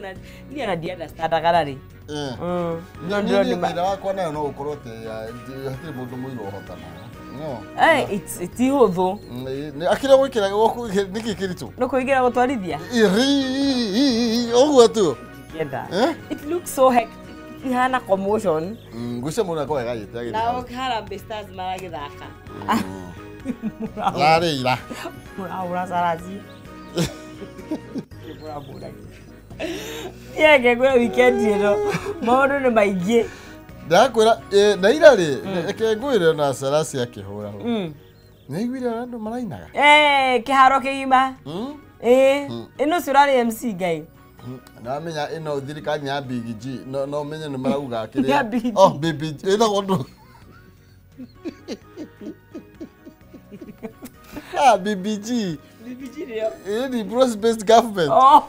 Ona niĩ ona ndiunderstandaga rarĩ. No niĩ thĩna wakwa nayo no ũkorwo atĩ hatirĩ mũndũ mũirũ ũhotanaga. No. Eh, it's ti hũthũ. Akĩrĩa gwĩkĩra nĩkĩ kĩritũ? No kũingĩra gũtwarithia. Ũguo tu. Kĩenda. It looks so hectic. Ihana commotion. Ngwĩciria mũndũ akorwo agagĩte agĩthaka. Nao Harambee Stars maragĩthaka. Rarĩ ira. Mũrahũra caraci. Yeke ngwĩra weekend ĩno maũndũ nĩ maingĩ. Ndakwĩra na ira rĩ reke ngwĩre na caraci akĩhũra. Nĩaiguire ũrĩa andũ marainaga? Kĩharo kĩgima. Ĩno ũcio ũrarĩ MC Ngai. Namenya ĩno thirikari ya Big G no menye nĩ marauga kĩrĩa. Ya Big G. Oh, Big G ĩtagwo ndũ. Ah, BBG. BBG nĩyo. Ĩ ni broad based government. Oh.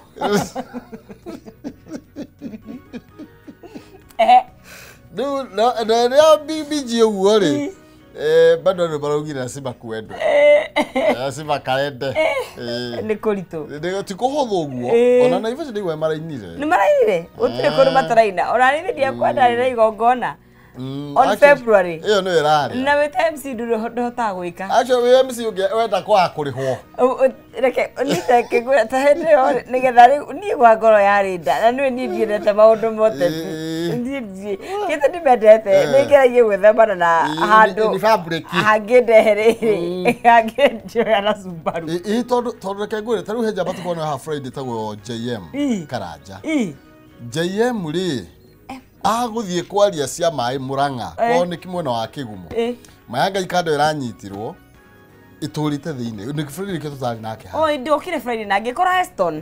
Rĩu na rĩa BBG ũguo rĩ bado andũ maraugire lazima kuendwe. Lazima kaende. Nĩ kũritũ. Ti kũhũthũ ũguo. Ona Naivasha ndĩigua marainire. Nĩ marainire? Gũtirĩ kũndũ mataraina. Ona niĩ ndiakwenda rĩrĩa igongona. On February. Ĩyo nĩyo ĩrarĩa. Na wĩ ta MC ndũhotaga gwĩka. Actually wĩ MC wenda kwaga kũrĩhwo. Reke nite kĩngwĩra ta hĩndĩ ĩyo nĩgetha rĩu niĩ gwa ngoro yarĩ nda na nĩwe niĩ ndiendete maũndũ ma ũteti. Niĩ ndiĩ kĩndũ ndimendete nĩ ngeragia gwĩthemana na handũ hangĩndehe rĩrĩ hangĩnjoya na Subaru. Ĩ tondũ reke ngwĩre ta rĩu he njamba tũkorwo nayo haha Friday ĩtagwo JM Karanja. JM rĩ agũthiĩ kwaria cia maĩ Murang'a kwao nĩ mwena wa Kĩgumo. Maĩ Ngai kando ĩranyitirwo ĩtũrĩte thĩinĩ nĩ Friday nĩkĩo tũtarĩ nake haha. Oh, ndokire Friday na ngĩkora Heston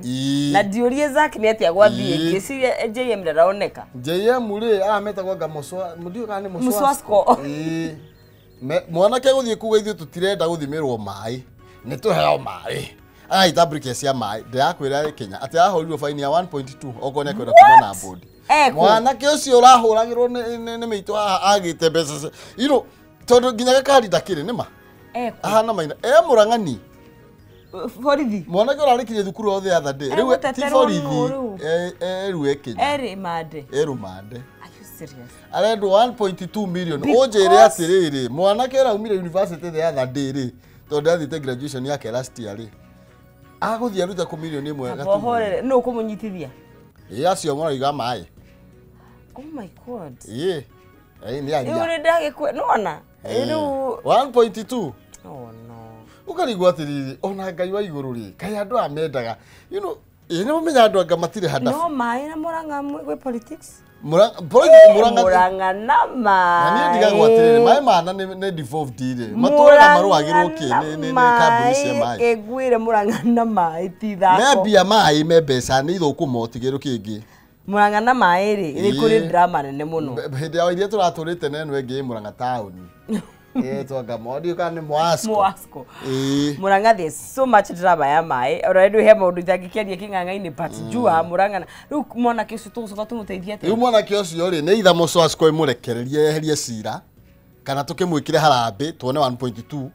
na ndiũrie Zack nĩ atĩa gwathiĩ ngĩciria JM ndaraoneka. JM rĩ aya metagwo anga Mũcwa ndiũĩ kana nĩ Mũcwasco. Mwanake gũthiĩ kuga ithuĩ tũtirenda gũthimĩrwo maĩ nĩ tũheo maĩ. Aranyita briquette cia maĩ ndĩrakwĩra Kenya atĩ ahũrirwo faini ya 1.2 okorwo nĩ ekwenda kuma na bodi. Mwanake ũcio ũrahũragĩrwo nĩ mĩitũ haha agĩte mbeca you know tondũ nginya gakari ndakĩrĩ nĩma ahana maina Mũrang'ani borithi mwanake ũrarĩkirie thukuru othe other day rĩu ti borithi erue Kenya erumande. Are you serious? Arendwo 1.2 million ũnjĩre atĩrĩrĩ mwanake ũraumire university the other day rĩ tondũ ndathiĩte graduation yake last year rĩ agũthiĩ arute kũ milioni ĩmwe gatumo. Nũ ũkũmũnyitithia? Ĩ acio marauga maĩ. Oh my God. Ĩ nĩ aria. Rĩu nĩ ndagĩkwe nĩwona? Rĩu 1.2. Oh no. Ũkarigwo atĩrĩrĩ ona Ngai wa igũrũ rĩ kaĩ andũ aya mendaga you know ĩ nĩ ũmenya andũ anga matirĩ handabu. No maĩ na Murang'a gwĩ politics. Murang'a na maĩ. Na niĩ ndigagwo atĩrĩrĩ maĩ mana nĩ devolved rĩ matũraga marũagĩrwo kĩ nĩ kambuni cia maĩ. Kĩnguĩre Murang'a na maĩ ti thako. Me mbia maĩ me mbeca nĩ ithũkũma ũtigĩrũ kĩngĩ. Murang'a na maĩ rĩ nĩ kũrĩ drama nene mũno. Hĩndĩ ya iria tũratũrĩte na ĩno ĩngĩ Murang'a taũni. Twanga ndiũĩ kana nĩ Mwasco. Mwasco. Murang'a there's so much drama ya maĩ. Ona rĩu he maũndũ itangĩkĩaria kĩng'ang'a-inĩ but jua Murang'a rĩu mwanake ũcio tũgũcoka tũmũteithie atĩa? Rĩu mwanake ũcio rĩ nĩ either Mũcwasco ĩmũrekererie yeherie cira kana tũkĩmwĩkĩre harambĩ tuone 1.2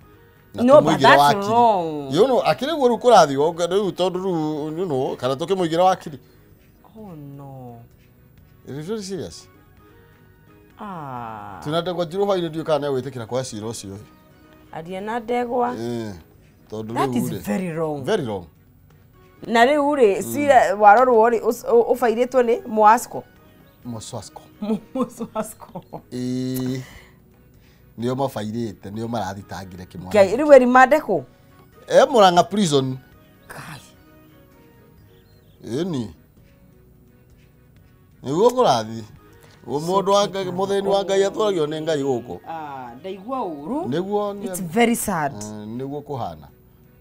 na tũmũigĩre wakiri. You know akĩrĩ guo rĩu kũrathiĩ rĩu tondũ rĩu you know kana tũkĩmũigĩre wakiri. Oh no. It is very serious. Ah. Tuna ndegwa njirũ hwainĩ ndiũĩ kana nĩegwĩtĩkĩra kwa cira ũcio. Aria na ndegwa. Tondũ That rĩu is rĩ. very wrong. Very wrong. Na rĩu rĩ cira warorwo rĩ ũbairĩtwo nĩ Mwasco. Mũcwasco. Mũcwasco. Nĩo mabairĩte nĩo marathitangire kĩmwana. Ngai rĩu erimande kũ? E Murang'a prison. Kai. Ĩni. Nĩguo kũrathiĩ. Mũndũ wa Ngai mũthĩni wa Ngai atwaragio nĩ Ngai gũkũ. Ah, ndaigua ũru. Nĩguo It's very sad. Nĩguo kũhana.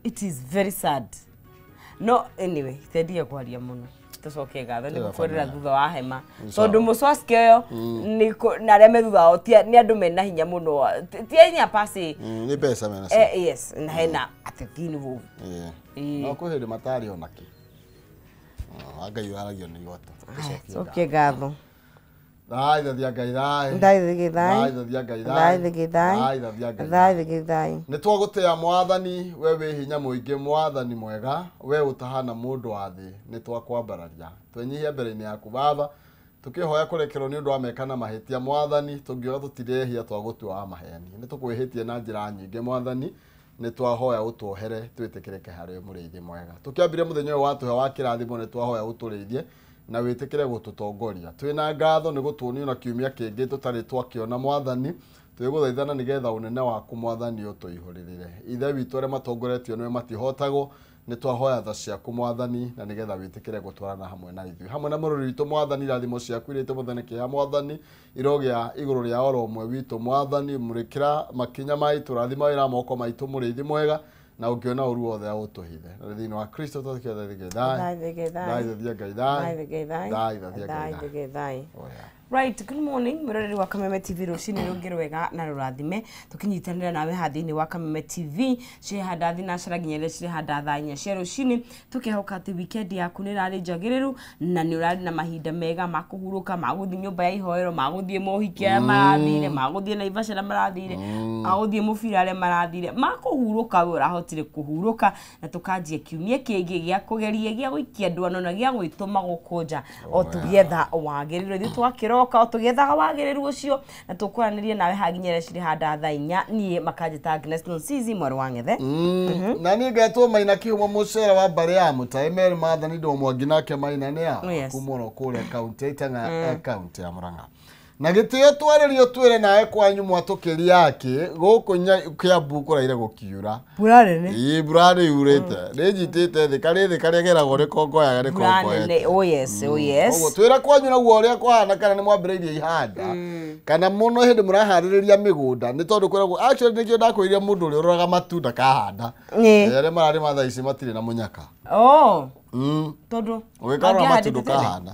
It is very sad. No anyway, tendia kwaria mũno. Tũcoke ngatho nĩ gũkwĩrĩra thutha wa hema. Tondũ Mũcwasco ĩyo nĩ na arĩa me thutha wao nĩ andũ mena hinya mũno. Ti hinya pasi. Nĩ mbeca mena cio. Yes, na hena ateti involved. No kwĩ hĩndĩ matarĩ ona kĩ. Ngai waragio nĩ igota. Coke ngatho. Thai thathia Ngai thai. Thai thigi thai. Thai thathia Ngai Thai thigi thai. Thai thathia Ngai Thai thigi thai. Nĩ twagũtĩa mwathani we wĩ hinya mũingĩ mwathani mwega we ũtahana mũndũ wa thĩ nĩ twakwambararia twenyihia mbere-inĩ yaku baba tũkĩhoya kũrekerwo nĩ ũndũ wa meka na mahĩtia mwathani tũngiuga tũtirehia twagũtua wa maheni nĩ tũkwĩhĩtie na njĩra nyingĩ mwathani nĩ twahoya ũtuohere twĩtĩkĩrĩke harĩ mũrĩithi mwega tũkĩambire mũthenya ũyũ watũhe wa kĩrathimo nĩ twahoya ũtũrĩithie na wĩtĩkĩre gũtũtongoria twĩna ngatho nĩ gũtuonio na kiumia kĩngĩ tũtarĩ twakĩona mwathani twĩgũthaithana nĩgetha ũnene waku mwathani ũtũihũrĩrĩre ithe witũ arĩa matongoretio nĩwe matihotagwo nĩ twahoya tha ciaku mwathani na nĩgetha wĩtĩkĩre gũtwarana hamwe na ithuĩ hamwe na mũrori witũ mwathani irathimo ciaku iria itũmũthene kĩeha mwathani irogĩa igũrũ rĩa oro ũmwe witũ mwathani mũrĩkĩra makinya maitũ rathima wĩra moko maitũ mũrĩithi mwega na ũngĩona ũru wothe ũtũhithe na thĩinĩ wa Kristo tũkĩothe thai Thai thigi thai thai. thathia Ngai thai Thai thigi thai. Thai thathia Thai Ngai thai. thigi thai. Oya. Right, good morning. Mwiroreri wa Kameme TV rũcinĩ rũngĩ rwega na rũrathime tũkĩnyitanĩra nawe haha thĩinĩ wa Kameme TV cirĩ thinacara nginya iria cirĩ handa thaa inya cia rũcinĩ tũkehoka atĩ weekend yaku nĩ ĩrarĩ njagĩrĩru na nĩ ũrarĩ na mahinda mega ma kũhurũka ma gũthiĩ nyũmba ya ihoero ma gũthiĩ mohiki arĩa marathire ma gũthiĩ Naivasha arĩa marathire ma gũthiĩ mũbira arĩa marathire ma kũhurũka we ũrahotire kũhurũka na tũkanjia kiumia kĩngĩ gĩa kũgeria gĩa gũikia ndwano na gĩa gwĩtũma gũkũ nja o tũgĩetha wagĩrĩru ithuĩ twakĩroka o tũgĩethaga wagĩrĩru ũcio na tũkwaranĩria nawe haginya iria cirĩ handa thaa inya niĩ makanjĩta Agnes Nonsizi mwarĩ wa Ng'ethe. Na niĩ ngetwo Maina Kĩhumo mũcere wa mbarĩ ya Mũtaĩ Mary Maathani ndo Mwangi nake Maina nĩ a Oh, yes. kuma oro kũrĩa kaunti ya Itang'a kaunti ya Murang'a na gĩtĩo twarĩrio twĩre nawe kwanyu mwatũkĩria akĩ gũkũ Kĩambu kũraire gũkiura Mbura nene. ĩĩ mbura nĩ yurĩte nĩ njitĩte thĩ karĩ thĩ karĩa geragwo nĩ kongoyaga nĩ Mbura nene. kongoete Oh yes, oh yes. Koguo twĩra kwanyu naguo ũrĩa kũhana kana nĩ mwambĩrĩirie ihanda kana mũno hĩndĩ mũraharĩrĩria mĩgũnda nĩ tondũ kwĩragwo actually nĩkĩo ndakwĩrire mũndũ ũrĩa ũroraga matunda kahanda Ĩĩ. arĩa mararĩma thaa ici matirĩ na mũnyaka. Oh, tondũ Ũgĩkarora mangĩahandĩte matunda tene? kahanda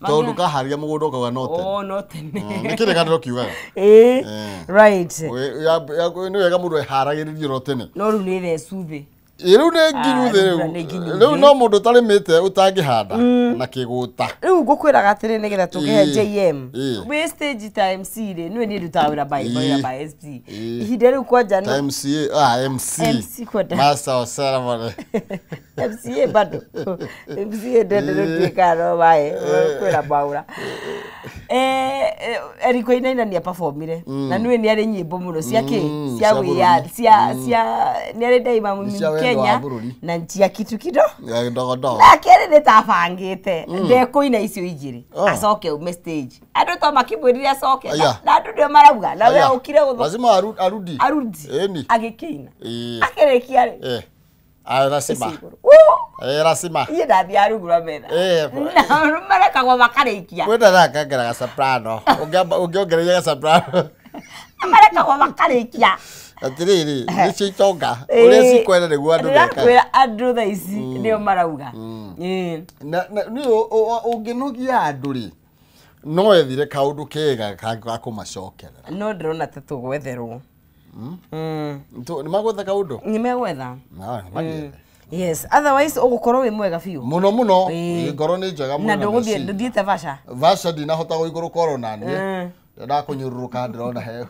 tondũ kaharĩria mũgũnda ũkauga no tene. Oh, no tene. Nĩ kĩrĩkanĩro kiugaga. Ĩĩ. Right. Nĩ wega mũndũ eharagĩrĩrie oro tene. No rĩu nĩ thecu thĩ. Ĩ, rĩu nĩ nginyu thĩ Ah, rĩu nĩ nginyu rĩu rĩu thĩ. no mũndũ ũtarĩmĩte ũtangĩhanda na kĩgũta. Rĩu ngũkwĩraga atĩrĩ nĩgetha tũkĩhe Ĩĩ. JM Ĩĩ. wĩ stage ta MC rĩ nĩwe niĩ ndutaga wĩra by Ĩĩ. wĩra by SP Ĩĩ. ihinda rĩu kwanja Ta MCA, ah, MC. MC kwenda. Master of ceremony. MCA bado MCA ndende rĩu no wae kwĩra mwaura Eriko Inaina nĩ aperformire na nĩwe nĩ arĩ nyĩmbo mũno cia kĩ cia cia wĩya bũrũri. cia cia nĩ arĩ Daima Nĩ cia wendo wa Kenya bũrũri. na cia kitu kido Ya, ndogo ndogo. nake rĩ nĩ tabangĩte ndekũina icio igĩrĩ Oh. acoke ume stage andũ to makĩmwĩrire acoke Aya. na andũ nĩo marauga na we Aya. ũkire gũthũ Lazima arudi. arudi Ĩni. agĩkĩina Ĩĩ. akĩrĩkia rĩ Eh. Ah, lazima. icio igũrũ. Woo! Eh, lazima. Iye ndathiaga rungu rwa metha Eh. na marekagwo makarĩkia Kwenda rakangera ga soprano. Ũngĩongereire ga soprano. marekagwo makarĩkia Atĩrĩrĩ, nĩcio itonga. Ũrĩa cikwenda nĩguo andũ mekaga. Ndĩrakwĩra andũ thaa ici nĩo marauga Ĩĩ. Na nĩ ũngĩnogia andũ rĩ no ethire kaũndũ kega ga kũmacokerera. No ndĩrona ta tũgwetherwo. Nĩ magwetha kaũndũ? Nĩ megwetha. No, nĩ magĩethe. Yes, otherwise ũgũkorwo wĩ mwega biũ. Mũno mũno, Ĩĩ. ngoro nĩ njega mũno. Na ndũgũthiĩ meciria. ndũthiĩte Vasha. Vasha ndinahota gũikũrũka oro naniĩ. Mm. Ndĩrenda kũnyũrũrũka ndĩrona he.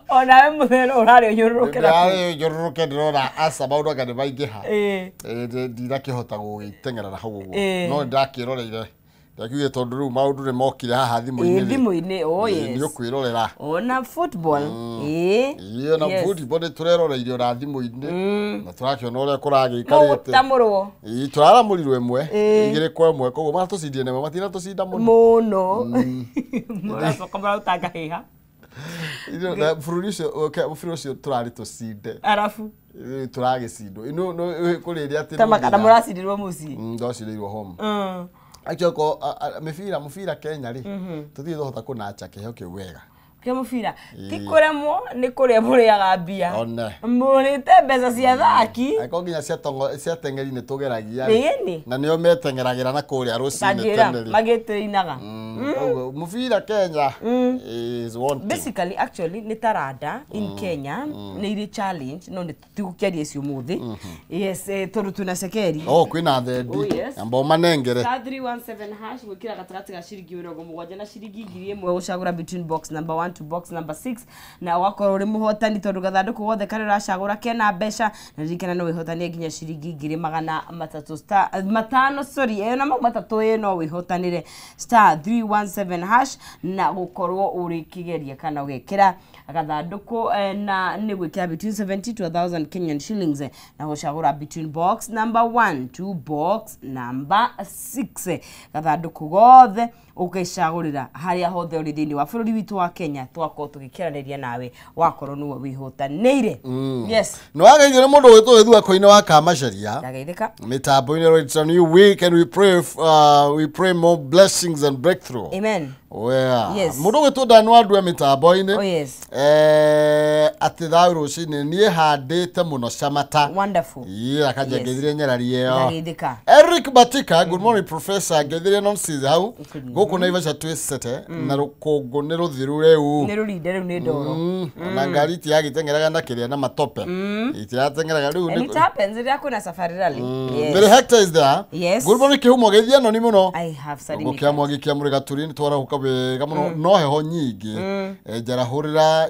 Onawe mũthero ũrarĩ ũnyũrũrũke na kũu. Ndĩrarĩ nyũrũrũke ndĩrona aca maũndũ anga nĩ maingĩha. Ĩĩ. Ĩĩ, ndinakĩhota gũgĩteng'era na hau ũguo. Ĩĩ. No nĩndakĩroreire. Ndakiugire tondũ rĩu maũndũ nĩ mokire haha thimũ-inĩ. Ĩĩ, rĩ, thimũ-inĩ, oh ĩĩ, yes. Nĩ ũkwĩrorera. Ona football. Ĩĩ. Ĩĩ, ona Yes. football nĩ tũreroreire ona thimũ-inĩ. Na tũrakĩona ũrĩa kũragĩikarĩte. Mũgũtamũrwo. Ĩĩ, tũraramũrirwo ĩmwe Ĩĩ. 2-1 koguo maratũcindire na ĩmwe matinatũcinda mũno. Mũno. Mũracoka mũraruta ngahĩha. Na bũrũri ũcio bũrũri ũcio tũrarĩ tũcinde. Arabu. Rĩu tũragĩcindwo. Ino no kũrĩ ĩrĩa atĩ Ta makana mũracindirwo mũciĩ. Ndocindĩirwo home. Actually ko mĩbira mũbira Kenya rĩ tũtirĩ twahota kũnacha kĩheo kĩu wega. Kĩa mũbira ti kũremwo nĩ kũrĩa mũrĩaga mbia. One. Mũrĩte mbeca cia thaki. Angĩkorwo nginya cia teng'eri nĩ tũgeragia rĩ. Ĩni. Na nĩo meteng'eragĩra na kũrĩa rũcinĩ Tanjĩra tene rĩ. magĩtĩinaga. Koguo mũbira Kenya is one thing. Basically actually nĩ taranda in Kenya nĩ irĩ challenge no nĩ tũgũkĩaria icio ũmũthĩ. Yes, tondũ twĩna cekeri. Oh, kwĩna thendi. Oh, yes. Amba ũmanengere. Star 317 hash gwĩkĩra gatagatĩ ga ciringi 70 na ciringi 1000 gũcagũra between box number 1 to box number 6 na ũgakorwo ũrĩ mũhotani tondũ gathandũkũ gothe karĩa ũracagũra kena mbeca na ririkana no wĩhotanie nginya ciringi 300 star 500 sorry ĩyo na mau matatũ ĩ no wĩhotanĩre star 317 hash na gũkorwo ũrĩ kĩgeria kana ũgekĩra gathandũkũ na nĩ gwĩkĩra between 70 to 1000 Kenyan shillings na gũcagũra between box number 1 to box number 6 gathandũkũ gothe ũgecagũrĩra harĩa hothe ũrĩ thĩinĩ wa bũrũri witũ wa Kenya twakorwo tũgĩkĩranĩria nawe wakorwo nĩwe wĩhotanĩire. Yes. Nĩ wageithio nĩ mũndũ wĩtwo Gĩthua-inĩ wa Kamacaria Ndageithĩka. mĩtambo-inĩ. It's a new week and we pray more blessings and breakthrough. Amen. Well, Yes. mũndũ gwĩtwo Dan Wandue mĩtambo-inĩ. Oh, yes. Atĩ thayũ rũcinĩ niĩ handĩte mũno camata. Wonderful. Yeah, akanja Yes. ngeithirie nyarari ĩyo. Ndageithĩka. Eric Batika, good morning professor, ngeithirie nonsense hau. Gũkũ Naivasha twĩcete na rũkũngũ nĩ rũthiru rĩu. Nĩ rũrinde rĩu nĩ ndoro. Ona ngari itiagĩteng'eraga na kĩrĩa na matope. Itirateng'eraga rĩu. And it happens rĩrĩa kwĩna safari rally. Yes. Mbere Hector is there. Yes. Good morning kĩhumo geithia noni mũno. I have studied. Gũkĩa mwaki kĩa mũrĩ gaturi nĩ twarahũka wega mũno no heho nyingĩ. Njarahũrĩra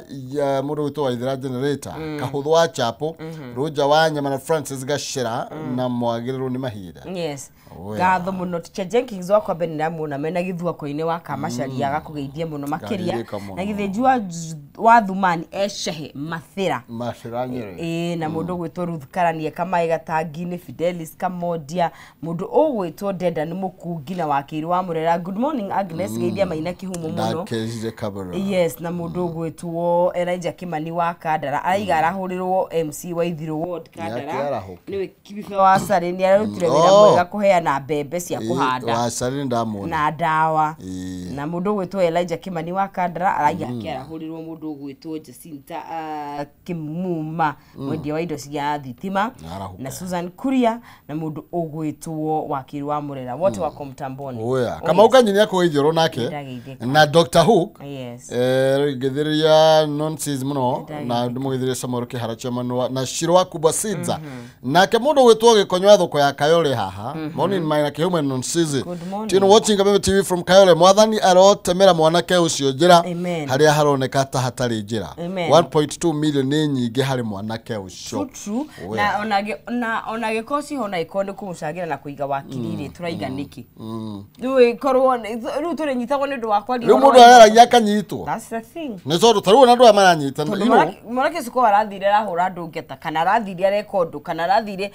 mũndũ witũ waithĩra generator kahũthũ wa chapo Rũnja wa nyama na Francis Gacera na mwagĩrĩrwo nĩ mahinda. Yes. Oh, yeah. Ngatho mũno Teacher Jenkins wakwa mbere nĩndĩramuona mena Gĩthua-inĩ wa Kamacaria agakũgeithia mũno makĩria Ngageithĩka mũno. na Gĩthĩnji wa Thumani ecehe Mathĩra. Mathĩra Nyerere. Ĩĩ na mũndũ ũgwĩtwo Ruth Karani eka maĩ gatangi-inĩ Fidelis Kamondia mũndũ ũgwĩtwo Denda nĩ mũkungi na wakĩirũ wa Mũrera. Good morning Agnes geithia Maina Kĩhumo mũno. Ndakezire kabara. Yes, na mũndũ ũgwĩtwo Elijah Kimani wa Kandara araiga arahũrĩrwo MC wa Ithirũ Ward Kandara Nĩakĩarahũke. nĩwe Kibibe wa Sarĩ nĩ ararutire wĩra Oh. mwega kũheana mbembe cia kũhanda Wacarĩ nĩ ndamuona. na ndawa. Ĩĩ. Na mũndũ ũgwĩtwo Elijah Kimani wa Kandara araiga akĩarahũrĩrwo mũndũ ũgwĩtwo Jacinta Kimuma mwendia wa indo cia thitima Arahũke. na Susan Kuria na mũndũ ũgwĩtwo Wakiri wa Mũrera wote wako mtamboni. Oya. Oh, Kamau yes. Kanyini akũgeithio nake Ndageithĩka. na Dr. Hook. Yes. Ngĩthĩrĩria nonsense mũno na Ndageithĩka. ndĩmũgeithĩrie Samuel Kĩhara chairman wa na Shiro wa Kubwa Sidza nake mũndũ ũgwĩtwo Gĩkonyo thoko ya Kayole haha. Morning Maina Kĩhumo and nonsense. Good morning. Tino watching Kameme TV from Kayole. Mwathani arotemera mwanake ũcio njĩra Amen. harĩa haroneka ta hatarĩ njĩra. Amen. 1.2 million nĩ nyingĩ harĩ mwanake ũcio. True, true. Oya. Na ona ona gĩkorwo ciho na ĩkorwo nĩ kũmũcangĩra na kũiga wakiri rĩ tũraiga nĩkĩ rĩu ĩkorwo rĩu tũrĩnyitagwo nĩ ũndũ wa kwaria Rĩu ũhoro mũndũ wa araragia akanyitwo. That's the thing. Nĩ tondũ ta rĩu ona andũ aya maranyitana. Tondũ you know. mwanake ũcio korwo arathire arahũra andũ ngeta kana arathire areka ũndũ kana arathire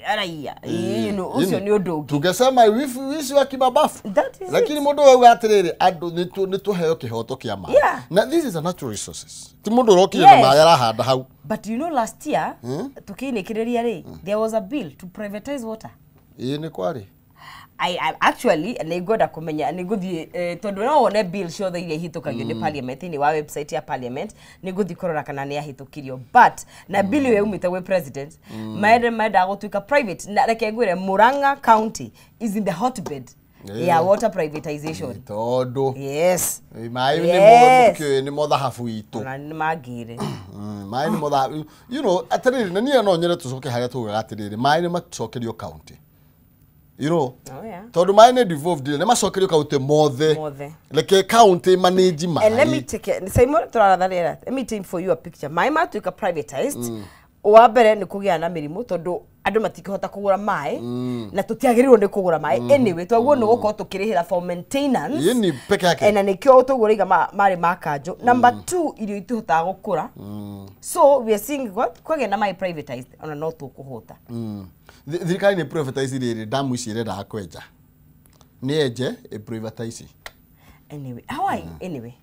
araiya you know, ũcio nĩ ũndũ ũngĩ. Tungesema wici wa kimabafu. That is Lakini it. mũndũ auga atĩrĩrĩ andũ nĩ tũheo kĩhoto kĩa maĩ. Yeah. Na this is a natural resources. Ti mũndũ ũrokire na Yes. maĩ arahanda hau. But you know last year tukiinĩkĩrĩria rĩ there was a bill to privatize water. Ĩĩ nĩ kwarĩ. I actually nĩ ngwenda kũmenya nĩ ngũthiĩ tondũ no wone bill ciothe iria ihĩtũkagio nĩ parliament thĩinĩ wa website ya parliament nĩ ngũthiĩ kũrora kana nĩ yahĩtũkirio but na bill ĩyo yaumĩte gwĩ president mendaga gũtuĩka private na reke ngwĩre Murang'a County is in the hotbed ya water privatization. Tondũ Yes. maĩ nĩmo Yes. mũkĩũĩ nĩmo thahabu itũ. Ona nĩ mangĩre. Maĩ nĩmo thahabu. You know atĩrĩrĩ na niĩ no nyende tũcoke harĩa tugaga atĩrĩrĩ maĩ nĩ macokerio county. You know Oh yeah. tondũ maĩ nĩ devolved nĩ macokerio county mothe. Mothe. Reke county manage And let me maĩ. take it. Simon tũraratha rĩera. Let me take for you a picture. Maĩ matuĩka privatized. Wa mbere nĩ kũgĩa na mĩrimũ tondũ andũ matingĩhota kũgũra maĩ na tũtiagĩrĩirwo nĩ kũgũra maĩ anyway twaguo nĩ gũkorwo tũkĩrĩhĩra for maintenance. Ĩĩ ni peke yake. Na nĩkĩo tũguo raiga marĩ ma kanjũ. Number 2 irio itihotaga gũkũra. So we are seeing kwagĩa na maĩ privatized ona no tũkũhũta. Thirikari nĩ privatize rĩrĩ damu ici ĩrendaga kwenja. Nĩ enje ĩ privatize. Anyway, how are you? Anyway.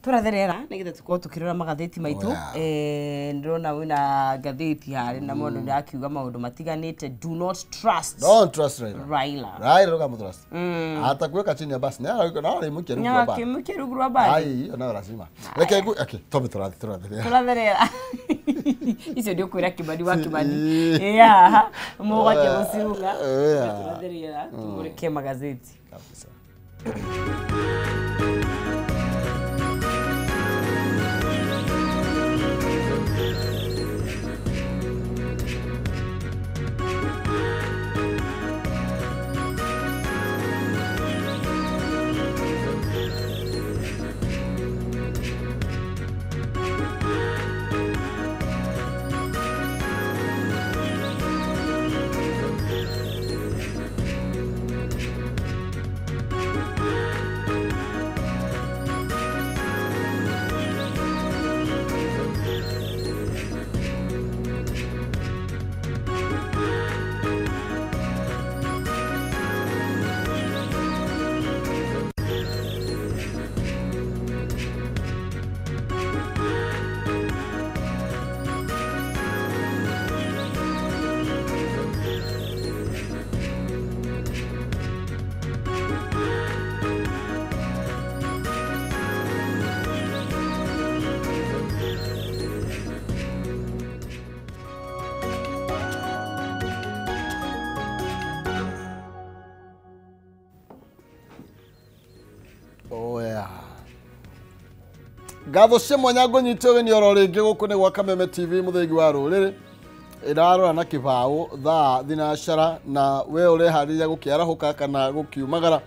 Tũratherera nĩgetha tũkorwo tũkĩrora magathĩti maitũ. Oh, yeah. Ndĩrona wĩna ngathĩti harĩ na mũndũ nĩrakiuga maũndũ matiganĩte. Do not trust Don't trust Raila. Raila. Raila ndũkamũtrust. Atakuweka chini ya basi. Na arĩmũkia rungu rwa mbathi. Akĩmũkia rungu rwa mbathi. Ai, hiyo nayo lazima. Reke okay, twambe tũratherera. Tũratherera. Icio nĩ ũkwĩra Kimani wa Kimani. Yeah. Mũgwate gũciuga. Yeah. Tũratherera tũmũrĩke magathĩti. Kabisa. Ngatho cia mwanya ngũnyite ũgeni oro rĩngĩ gũkũ nĩ gwa Kameme TV mũthengi wa rũrĩrĩ ĩrarora na kĩbaũ thaa thinacara na we ũreharĩria gũkĩarahũka kana gũkiumagara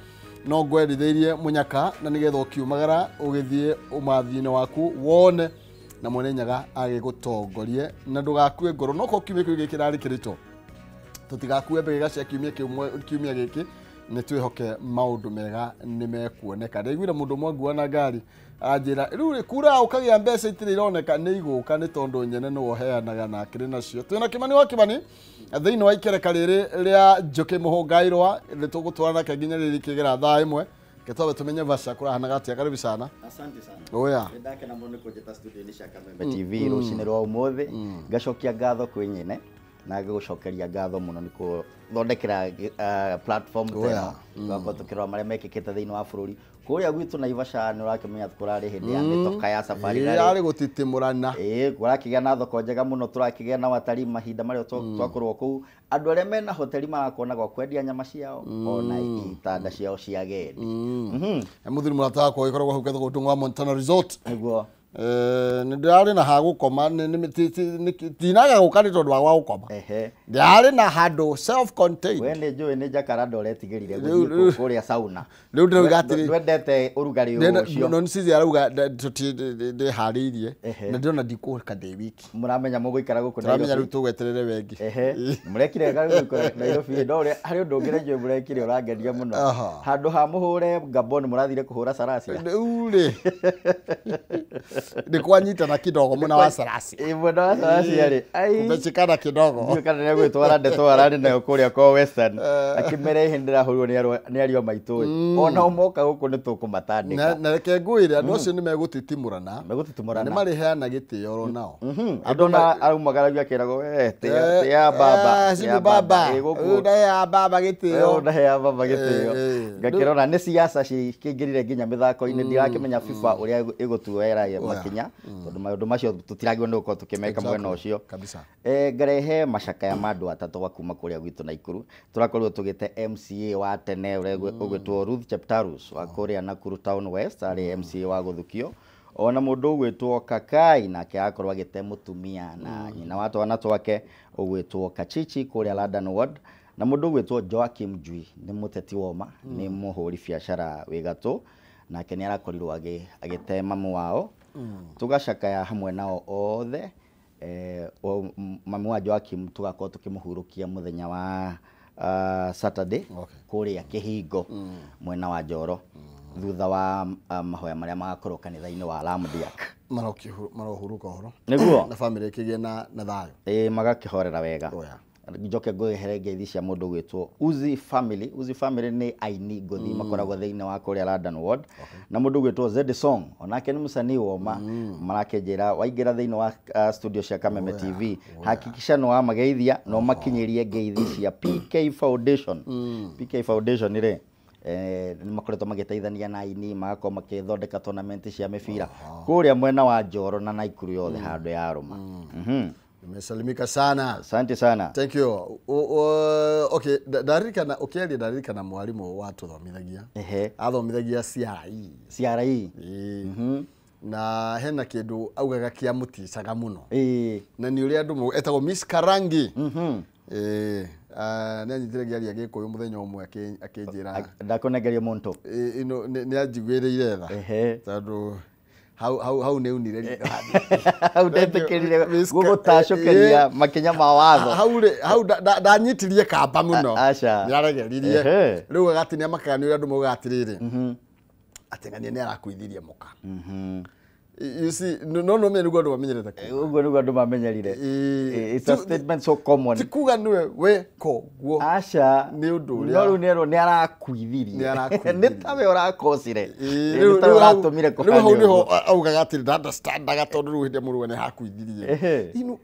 no ngwerithĩirie mũnyaka na nĩgetha ũkiumagara ũgĩthiĩ ũmathi-inĩ waku wone na Mwene Nyaga agĩgũtongorie na ndũgakue ngoro no ko kiumia kĩu gĩkĩ kĩrarĩ kĩritũ tũtigakue mbegega cia kiumia kiumia gĩkĩ nĩ twĩhoke maũndũ mega nĩ mekuoneka. Ndaiguire mũndũ ũmwe ngua na ngari anjĩra rĩu rĩ kura ũkagĩa mbeca itirĩ ironeka nĩ igũka nĩ tondũ nyene nĩwe ũheanaga na akĩrĩ nacio. Twĩna Kĩmani wa Kĩmani thĩinĩ wa ikereka rĩrĩ rĩa Njũkĩ Mũhũngairwa nĩ tũgũtwara nake nginya rĩrĩ kĩgera thaa ĩmwe ketwabe tumenye Vasha kũrahanaga atĩa. Karibu sana. Asante sana. Oya. Ndakena mũno nĩ kũnjĩta studio-inĩ cia Kameme TV rũcinĩ rwa ũmũthĩ. Ngacokia ngatho kwĩ nyene na ngĩgũcokeria ngatho mũno nĩ kũthondekera platform teno twakorwo tũkĩrora marĩa mekĩkĩte thĩinĩ wa bũrũri kũrĩa gwitũ Naivasha nĩ ũrakĩmenya kũrarĩ hĩndĩ ya mĩtoka ya safari rally yarĩ gũtitimũrana kũrakĩgĩa na thoko njega mũno tũrakĩgĩa na watarii mahinda marĩa twakorwo kũu andũ arĩa mena hoteli marakona gwa kwendia nyama ciao ona itanda ciao cia agendi. Mũthuri mũrata wakwa ũgĩkoragwo hau getha gũtũ wa Montana Resort nĩguo nĩ ndĩrarĩ na ha gũkoma tinaga gũka nĩ tondũ wa gwa gũkoma ndĩrarĩ na handũ self contained. We nĩ njũĩ nĩ Jacaranda ũretigĩrire gũthiĩ kũrĩa sauna rĩu ndĩrauga atĩrĩ ndwendete ũrugarĩ ũcio no nĩ arauga ndĩharĩirie na ndĩrona ndikũka ndĩ wiki mũramenya mũgũikara gũkũ Nairobi tũramenya rĩu tũgweterere wengi mũrekire wega rĩu gũikara Nairobi no harĩ ũndũ ũngĩ njũĩ mũrekire ũrangeria mũno handũ ha mũhũre Gabon mũrathire kũhũra Sarasia rĩu rĩ nĩ kwanyitana kidogo mwena wa Sarasia mwena wa Sarasia rĩ kumechikana kidogo ndiũ kana nĩ gwĩtwara ndeto ararĩ nayo kũrĩa kwa Western akĩmera ihĩ ndĩrahũrirwo nĩ ariũ a maitũ ona moka gũkũ nĩ tũkũmatandĩka na reke ngwĩre andũ acio nĩ megũtitimũrana megũtitimũrana nĩ marĩheana gĩtĩo oro nao andũ ona araumagaragia akĩragwo we tĩa baba tĩa baba ndahea baba gĩtĩo ndahea baba gĩtĩo ngakĩrona nĩ siasa cikĩingĩrire nginya mĩthako-inĩ ndirakĩmenya FIFA ũrĩa ĩgũtuoera makinya tondũ maũndũ macio tũtiragĩrĩirwo nĩ gũkorwo tũkĩmeka mwena ũcio kabisa. Ngarehe macakaya ma andũ atatũ gwa kuma kũrĩa gwitũ Naikuru tũrakorirwo tũgĩte MCA wa tene ũrĩa ũgwĩtwo Ruth Cheptarus wa kũrĩa Nakuru Town West arĩ MCA wa gũthukio ona mũndũ ũgwĩtwo Kakai nake akorwo agĩte mũtumia na nyina wa twana twake ũgwĩtwo Kachichi kũrĩa London Ward na mũndũ ũgwĩtwo Joakim Njui nĩ mũteti woma nĩ mũhũri biacara wĩ gatũ nake nĩ arakorirwo agĩte mamu wao tugacakaya hamwe nao othe mamu wa Joakim tugakorwo tukĩmũhurũkia mũthenya wa Saturday kũrĩa Kĩhingo mwena wa Njoro thutha wa mahoya marĩa magakorwo kanitha-inĩ wa Lamdiak marohuruka ũhoro nĩguo na family ĩkĩgĩe na thayũ magakĩhorera wega. Njoke ngũrehere ngeithi cia mũndũ ũgwĩtwo Uzi Family. Uzi Family nĩ aini ngũthi makoragwo thĩinĩ wa kũrĩa London Ward na mũndũ ũgwĩtwo Zed Song onake nĩ mũcanii woma marakĩnjĩra waingĩra thĩinĩ wa studio cia Kameme TV hakikisha nĩ wamageithia na ũmakinyĩrie ngeithi cia PK Foundation. PK Foundation rĩ nĩ makoretwo magĩteithania na aini magakorwo makĩthondeka tournament cia mĩbira kũrĩa mwena wa Njoro na Naikuru yothe handũ ya rũma. Nimesalimika sana. Asante sana. Thank you. Okay, ndaririkana ukiaria ndaririkana mwarimu watuthomithagia. Ehe. Athomithagia CRE. CRE. Na hena kindu augaga kia muticaga muno. Ĩĩ. Na ni uria andu etagwo Miss Karangi. Nĩ anyitire ngĩaria Gĩkũyũ mũthenya ũmwe akĩnjĩra Ndakunegeria muntu. Ĩno nĩ anjiguĩrĩire tha. Ehe. Tondũ hau nĩ unire ritho. Hau ndetĩkĩrire gũgũtacũkĩria makinya ma watho. Hau rĩ hau ndanyitirie kamba mũno. Aca. Nĩ aregeririe. Ehe. Rĩu agati nĩ amakaga nĩ ũrĩa andũ maugaga atĩrĩrĩ. Atĩ ng'ania nĩ arakuithirie mũka. You see, no no me nĩguo andũ mamenyerete kuuga. Ũguo nĩguo andũ mamenyerire. It's a statement so common. Ti kuga nĩwe we koguo. Aca. Nĩ ũndũ ũrĩa. No rĩu nĩerwo nĩ arakuithirie. Nĩ arakuithirie. Nĩ tawe ũrakocire. Rĩu Nĩ tawe ũratũmire rĩu hau kũhane nĩho ũguo. augaga atĩrĩ nda-understandaga tondũ rĩu hĩndĩ ĩrĩa mũrũwe nĩ hakuithirie. Ehe. Ino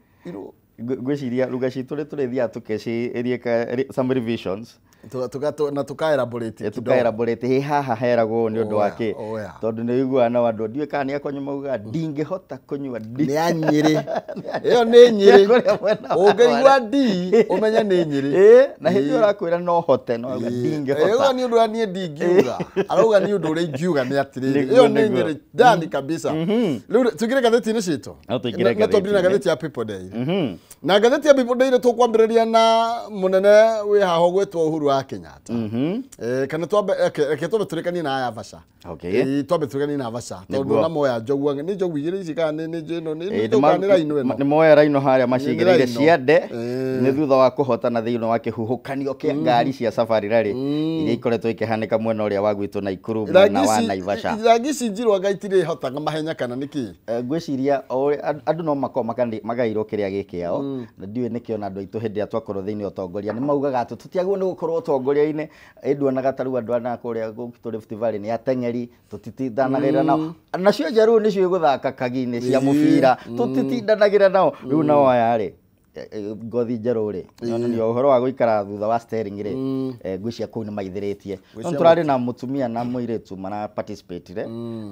Ngwĩciria ruga citũ rĩ tũrĩthiaga tũkeciria some revisions. Na tukaelaborate kidogo. Tukaelaborate hĩ haha heragwo nĩ ũndũ wa kĩ. Tondũ nĩ ũiguaga nao andũ ndiũĩ kana nĩ akwa maugaga ndingĩhota kũnyua ndi. Nĩ a Nyĩrĩ. Ĩyo nĩ Nyĩrĩ. Kũrĩa mwena wa Ũngĩigua ndi ũmenye nĩ Nyĩrĩ. Ĩĩ, na hĩndĩ ĩyo ũrakwĩra no hote no auga ndingĩhota. Ĩyo nĩ ũndũ ũrĩa niĩ ndingiuga. Arauga nĩ ũndũ ũrĩa ingiuga nĩ atĩrĩrĩ. Nĩguo, Ĩyo nĩ nĩguo. Nyĩrĩ ndani kabisa. Rĩu tũingĩre ngathĩti-inĩ citũ. No tũingĩre Na twambĩrĩrie na ngathĩti-inĩ. ngathĩti ya People Daily. Na ngathĩti ya People Daily tũkwambĩrĩria na mũnene wĩ haha ũgwĩtwo Uhuru wa Kenyatta. Kana twambe reke twambe tũrĩkanie na aya Vasha. Okay. Twambe tũrĩkanie na Vasha tondũ Nĩguo. na moya njogu nĩ njogu igĩrĩ ici kana nĩ ĩno nĩ njogu kana nĩ raino ĩno. Nĩ moya raino harĩa macigĩrĩire Raino. ciande nĩ thutha wa kũhotana thĩinĩ wa kĩhuhũkanio kĩa ngari cia safari rally iria ikoretwo ikĩhanĩka mwena ũrĩa wa gwitũ Naikuru mwena wa Naivasha. Rangi ici njirũ anga itirĩhotaga mahenya kana nĩkĩ? Ngwĩciria andũ no makorwo magairwo kĩrĩa gĩ kĩao na ndiũĩ nĩkĩo na andũ aitũ hĩndĩ ĩrĩa twakorwo thĩinĩ ũtongoria nĩ maugaga atĩ tũtiagĩrĩirwo nĩ gũkorwo ũtongoria-inĩ. Ĩ nduonaga ta rĩu andũ ana kũrĩa gwitũ Rift Valley nĩ ateng'eri tũtitindanagĩra nao nacio njerũ nĩcio igũthaka kagi-inĩ cia mũbira tũtitindanagĩra nao rĩu nao aya rĩ ngothi njerũ rĩ yonania ũhoro wa gũikara thutha wa steering rĩ ngwĩciria kũu nĩ maithĩrĩtie. No tũrarĩ na mũtumia na mũirĩtu mara participate-ire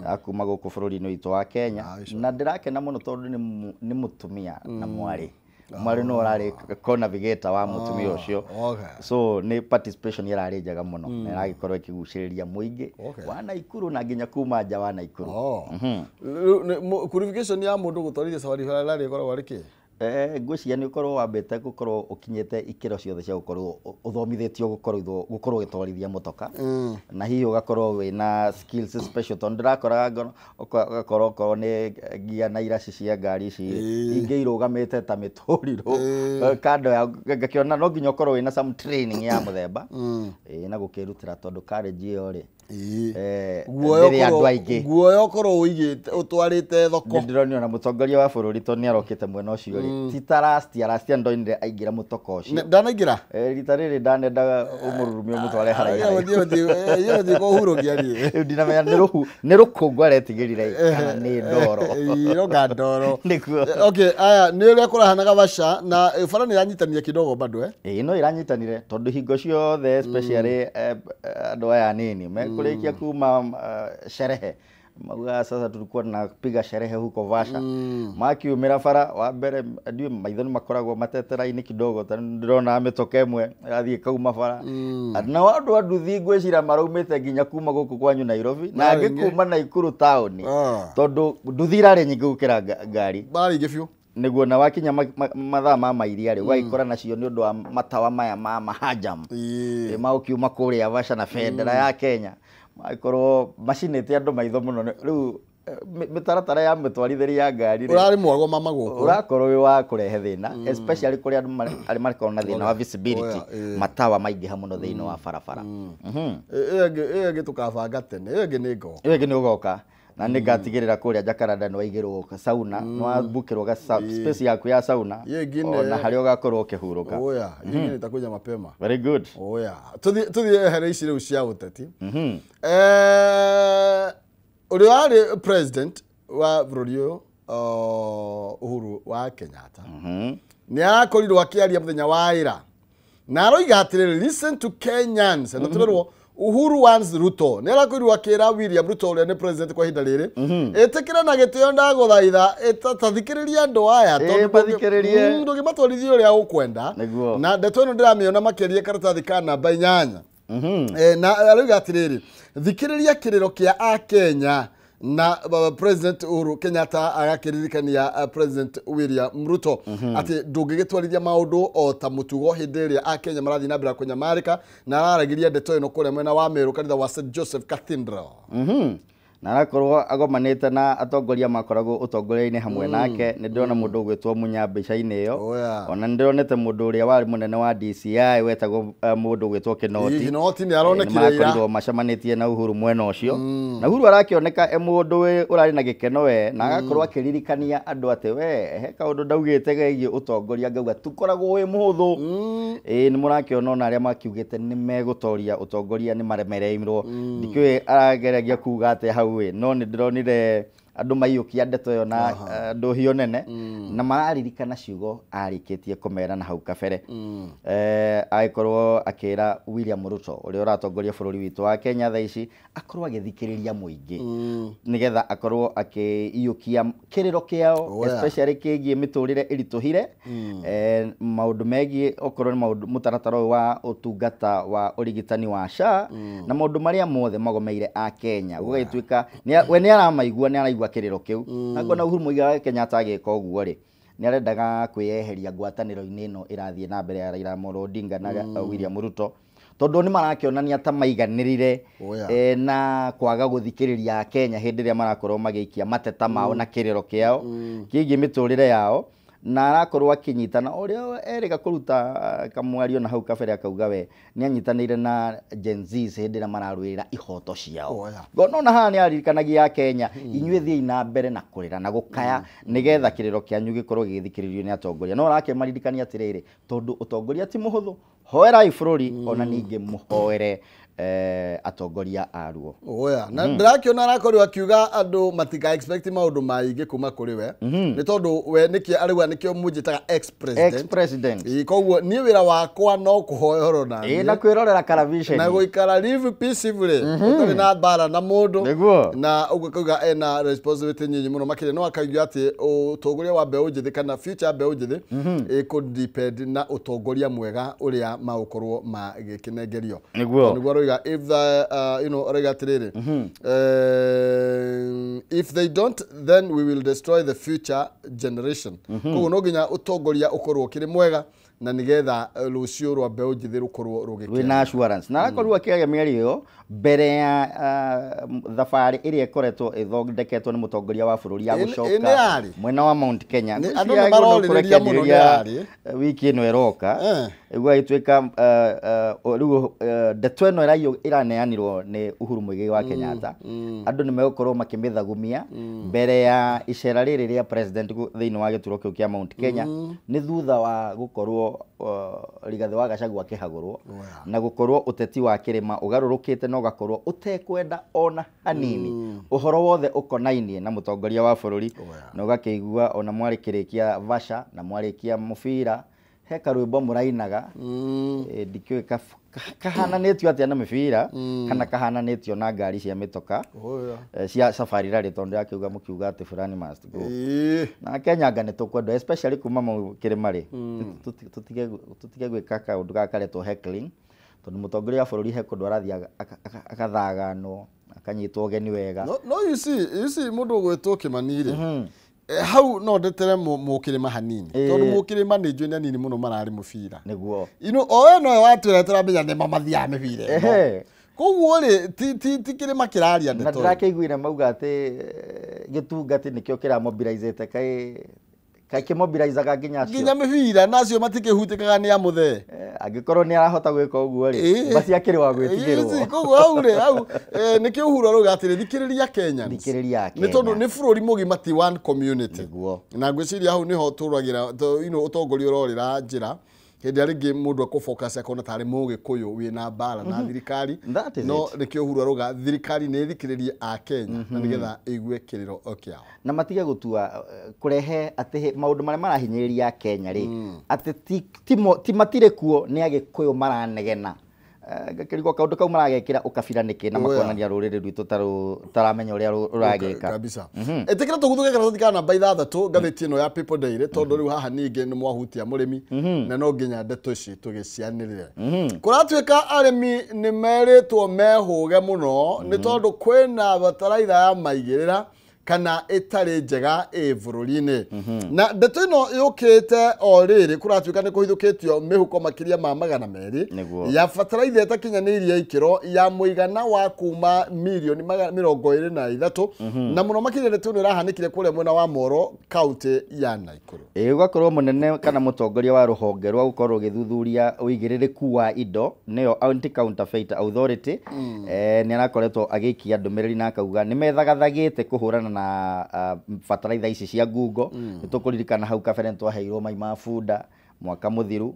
akuma gũkũ bũrũri-inĩ witũ wa Kenya na ndĩrakena mũno tondũ nĩ mũtumia na mwarĩ. Mwarĩ no ũrarĩ co-navigator wa mũtumia ũcio. So nĩ participation ĩrarĩ njega mũno na ĩragĩkorwo ĩkĩgucĩrĩria mũingĩ wa Naikuru na nginya kuma nja wa Naikuru. Qualification ya mũndũ gũtwarithia safari rally ĩkoragwo arĩ kĩ? Ngwĩciria nĩ ũkorwo wambĩte gũkorwo ũkinyĩte ikĩro ciothe cia gũkorwo ũthomithĩtio gũkorwo ũgĩtwarithia mũtoka na hihi ũgakorwo wĩna skills special tondũ ndĩrakoraga ngono ũgakorwo okorwo nĩ ngia na iraci cia ngari ici ingĩ irũgamĩte ta mĩtũrirũ kando ya ngakĩona no nginya ũkorwo wĩna some training ya mũthemba na gũkĩrutĩra tondũ college ĩyo rĩ ndĩrĩ andũ aingĩ. Guoya ũkorwo ũigĩte ũtwarĩte thoko. Nĩ ndĩronio na mũtongoria wa bũrũri tondũ nĩ arokĩte mwena ũcio rĩ ti ta last year ndonire aingĩra mũtoka ũcio. Ndanaingĩra? Rita rĩrĩ ndanendaga ũmũrurumie ũmũtware haraihu. Ũthiĩ kũhurũkia niĩ. Rĩu ndinamenya nĩ rũkũngũ aretigĩrire kana nĩ ndoro. Ĩĩ, ndoro. Nĩguo. Okay, aya nĩ ũrĩa kũrahanaga Vasha na bara nĩ iranyitanire kidogo bado Ĩĩ no iranyitanire tondũ hingo ciothe especially andũ aya anini mekũrĩkia kuma sherehe maugaga sasa tulikuwa tunapiga sherehe huko Vasha makiumĩra bara wa mbere ndiũĩ maitho nĩ makoragwo matete raini kidogo tondũ ndĩrona mĩtoka ĩmwe ĩrathiĩ ĩkauma bara nao andũ a nduthi ngwĩciria maraumĩte nginya kuma gũkũ kwanyu Nairobi na angĩ kuma Naikuru taũni tondũ nduthi irarĩ nyingĩ gũkĩra ngari. Bararĩ ingĩ biũ. Nĩguo na wakinya mathaa ma mairia rĩ ũgagĩkora nacio nĩ ũndũ wa matawa maya ma mahajam magũkiuma kũrĩa Vasha na bendera ya Kenya magĩkorwo macinĩte andũ maitho mũno rĩu mĩtaratara ya mĩtwarithĩrie ya ngari rĩ Ũrarĩ mwago mama gũkũ. Ũrakorwo wĩ wa kũrehe thĩna especially kũrĩa andũ arĩa makoragwo na thĩna wa visibility matawa maingĩha mũno thĩinĩ wa barabara. Ĩyo ĩngĩ tũkabanga tene ĩyo ĩngĩ nĩ ngoka. Ĩyo ĩngĩ nĩ ũgoka na nĩ ngatigĩrĩra kũrĩa Jacaranda nĩ waigĩrwo sauna nĩ wabukĩrwo space yaku ya sauna ona harĩa ũgakorwo ũkĩhurũka. Oya, ĩyo ĩngĩ nĩtakuja mapema. Very good. Oya, tũthiĩ here ici rĩu cia ũteti. Ũrĩa warĩ president wa bũrũri ũyũ Uhuru wa Kenyatta nĩ arakorirwo akĩaria mũthenya wa ira na aroiga atĩrĩrĩ, listen to Kenyans na tũrerwo Uhuru wants Ruto nĩ arakorirwo akĩra William Ruto ũrĩa nĩ president kwa ihinda rĩrĩ ĩtĩkĩra na gĩtĩo ndagũthaitha tathikĩrĩria andũ aya tondũ ndũngĩmatwarithia ũrĩa ũkwenda na ndeto ĩno ndĩramĩona makĩria karatathi ka namba 8 na arauga atĩrĩrĩ thikĩrĩria kĩrĩro kĩa Akenya na President Uhuru Kenyatta agakĩririkania President William Ruto atĩ ndũngĩgĩtwarithia maũndũ o ta mũtugo hĩndĩ ĩrĩa Akenya marathiĩ na mbere kũnyamarĩka na araragĩria ndeto ĩno kũrĩa mwena wa Meru kanitha wa St Joseph Cathedral. Na arakorwo agomanĩte na atongoria makoragwo ũtongoria-inĩ hamwe nake nĩ ndĩrona mũndũ ũgwĩtwo Munya mbica-inĩ ĩyo ona nĩ ndĩronete mũndũ ũrĩa warĩ mũnene wa DCI wetagwo mũndũ ũgwĩtwo Kinoti. Kinoti nĩ aronekire ira makorirwo macemanĩtie na Uhuru mwena ũcio na Uhuru arakĩoneka e mũndũ ũrarĩ na gĩkeno we na agakorwo akĩririkania andũ atĩ we he kaũndũ ndaugĩte gegiĩ ũtongoria ngauga tukoragwo wĩ mũhũthũ nĩ mũrakĩona ona arĩa makiugĩte nĩ megũtoria ũtongoria nĩ maremereirwo ndikĩũĩ arageragia kuga atĩ hau no nĩ ndĩronire andũ maiyũkia ndeto ĩyo na ndũhio nene na mararirikana ciugo arĩkĩtie kũmera na hau kabere agĩkorwo akĩra William Ruto ũrĩa ũratongoria bũrũri witũ wa Kenya thaa ici akorwo agĩthikĩrĩria mũingĩ nĩgetha akorwo akĩiyũkia kĩrĩro kĩao especially kĩgiĩ mĩtũrĩre ĩritũhire maũndũ megiĩ okorwo nĩ maũndũ mũtaratara ũyũ wa ũtungata wa ũrigitani wa SHA na maũndũ marĩa mothe magomeire a Kenya gũgagĩtuĩka we nĩ aramaigua nĩ araigua kĩrĩro kĩu na ngona Uhuru Muigai wa Kenyatta agĩka ũguo rĩ nĩ arendaga kwĩyeheria ngwatanĩro-inĩ ĩno ĩrathiĩ na mbere ya Raila Amolo Odinga na William Ruto tondũ nĩ marakĩonania ta maiganĩrire na kwaga gũthikĩrĩria Kenya hĩndĩ ĩrĩa marakorwo magĩikia mateta mao na kĩrĩro kĩao kĩgiĩ mĩtũrĩre yao na arakorwo akĩnyitana ũrĩa erĩga kũruta kamwario na hau kabere akauga we nĩ anyitanĩire na Gen Z hĩndĩ ĩrĩa mararũĩrĩra ihoto ciao ngona ona haha nĩ aririkanagia Kenya inyuĩ thiĩi na mbere na kũrĩra na gũkaya nĩgetha kĩrĩro kĩanyu gĩkorwo gĩgĩthikĩrĩrio nĩ atongoria no arakĩmaririkania atĩrĩrĩ tondũ ũtongoria ti mũhũthũ hoerai bũrũri ona ningĩ mũhoere atongoria aruo na ndĩrakĩona arakorirwo akiuga andũ matika expect maũndũ maingĩ kuma kũrĩ we nĩ tondũ we nĩkĩo arauga nĩkĩo mũnjĩtaga ex president koguo niĩ wĩra wakwa no kũhoya na niĩ na kwĩrorera television na gũikara live peacefully ũtarĩ na mbara na mũndũ na ũguo akauga ena responsibility nyinyi mũno makĩria no akauga atĩ ũtongoria wa mbeũ njĩthĩ kana future ya mbeũ njĩthĩ ĩkũ depend na ũtongoria mwega ũrĩa magũkorwo magĩkĩnengerio nĩguo arauga if the you know if they don't then we will destroy the future generation koguo no nginya ũtongoria ũkorwo ũkĩrĩ mwega na nigetha rũciũ rwa mbeũ njĩthĩ rũkorwo rũgĩkena wĩna assurance na arakorwo akĩaria mĩario ĩyo mbere ya thabarĩ ĩrĩa ĩkoretwo ĩthondeketwo nĩ mũtongoria wa bũrũri ya gũcoka mwena wa Mount Kenya andũ nĩ marorĩrĩria mũno nĩ wiki ĩno ĩroka ĩgũgĩtuĩka rĩu ndeto ĩno ĩraneanirwo nĩ Uhuru Muigai wa Kenyatta andũ nĩ megũkorwo makĩmĩthagumia mbere ya icera rĩrĩ rĩa president thĩinĩ wa gĩturwa kĩu kĩa Mount Kenya nĩ thutha wa gũkorwo Rigathi wa Gachagua akĩhagũrwo na gũkorwo ũteti wa kĩrĩma ũgarũrũkĩte na ũgakorwo ũtekwenda ona hanini ũhoro wothe ũkonainie na mũtongoria wa bũrũri na ũgakĩigua ona mwarĩkĩrĩkia Vasha na mwarĩkia mũbira he karwĩmbo mũrainaga ndikĩũĩ kahananĩtio atĩa na mĩbira kana kahananĩtio na ngari cia mĩtoka cia safari rally tondũ yakiuga mũkiuga atĩ fulani must go na Kenya anga nĩ tũkwendwo especially kuma kĩrĩma rĩ tũtige gwĩka kaũndũ gaka karetwo heckling tondũ mũtongoria wa bũrũri he kũndũ arathiĩ akathaganwo akanyitwo ũgeni wega no you see mũndũ ũgwĩtwo Kĩmani rĩ hau no ndetere mũkĩrĩma hanini tondũ mũkĩrĩma nĩ njũĩ nĩ anini mũno mararĩ mũbira nĩguo o we nowe watwĩra tũramenya nĩ mamathiaga mĩbira ĩno koguo rĩ ti kĩrĩma kĩraria ndeto na ndĩrakĩiguire mauga atĩ gĩtungati nĩkĩo kĩramobilizĩte kaĩ kĩmobilizaga nginya acio nginya mĩbira na acio matikĩhutĩkaga nĩ amũthee angĩkorwo nĩ arahota gwĩka ũguo rĩ basi akĩrĩ wa gwĩtigĩrwo koguo hau rĩ hau nĩkĩo Uhuru arauga atĩrĩ thikĩrĩria Kenyans thikĩrĩria Kenya nĩ tondũ nĩ bũrũri mũgima ti one community nĩguo na ngwĩciria hau nĩho tũragĩra ũtongoria ũrorĩra njĩra hĩndĩ ĩrĩa rĩngĩ mũndũ akũfocus akona tarĩ mũgĩkũyũ wĩna mbara na thirikari no nĩkĩo Uhuru arauga thirikari nĩ ĩthikĩrĩrie a Kenya na nĩgetha ĩigue kĩrĩro kĩao na matige gũtua kũrehe atĩ maũndũ marĩa marahinyĩrĩria Kenya rĩ atĩ ti matirĩ kuo nĩ agĩkũyũ maranegena Ngakĩrigwo kaũndũ kau maragekĩra ũkabira nĩkĩ na makonania rũrĩrĩ rwitũ taramenya ũrĩa rũragĩka kabisa. Ĩtĩkĩra tũguthuke karatathi ka namba 6 ngathĩti ĩno ya People Daily, tondũ rĩu haha ningĩ nĩ mwahutia mũrĩmi na no nginya ndeto ici tũgĩcianĩrĩre. Kũratuĩka arĩmi nĩ merĩtwo mehũge mũno nĩ tondũ kwĩna bataraitha ya maigĩrĩra kana ĩtarĩ njega ĩ bũrũri-inĩ. Na ndeto ĩno yũkĩte o rĩrĩ kũratuĩka nĩ kũhithũkĩtio mĩhuko makĩria ma 200 ya bataraitha ĩtakinyanĩirie ikĩro ya mũigana wa kuma mirioni 23 na mũno makĩria ndeto ĩno ĩrahanĩkire kũrĩa mwena wa Moro kaunti ya Nakuru. Ĩ ũgakorwo mũnene kana mũtongoria wa rũhonge rwa gũkorwo rũgĩthuthuria ũigĩrĩrĩku wa indo nĩyo Anti Counterfeit Authority, nĩ arakoretwo agĩikia ndũmĩrĩri na akauga nĩ methagathagĩte kũhũrana na bataraitha ici cia ngungo. Nĩ tũkũririkana hau kabere nĩ twaheirwo mai ma bunda mwaka mũthiru,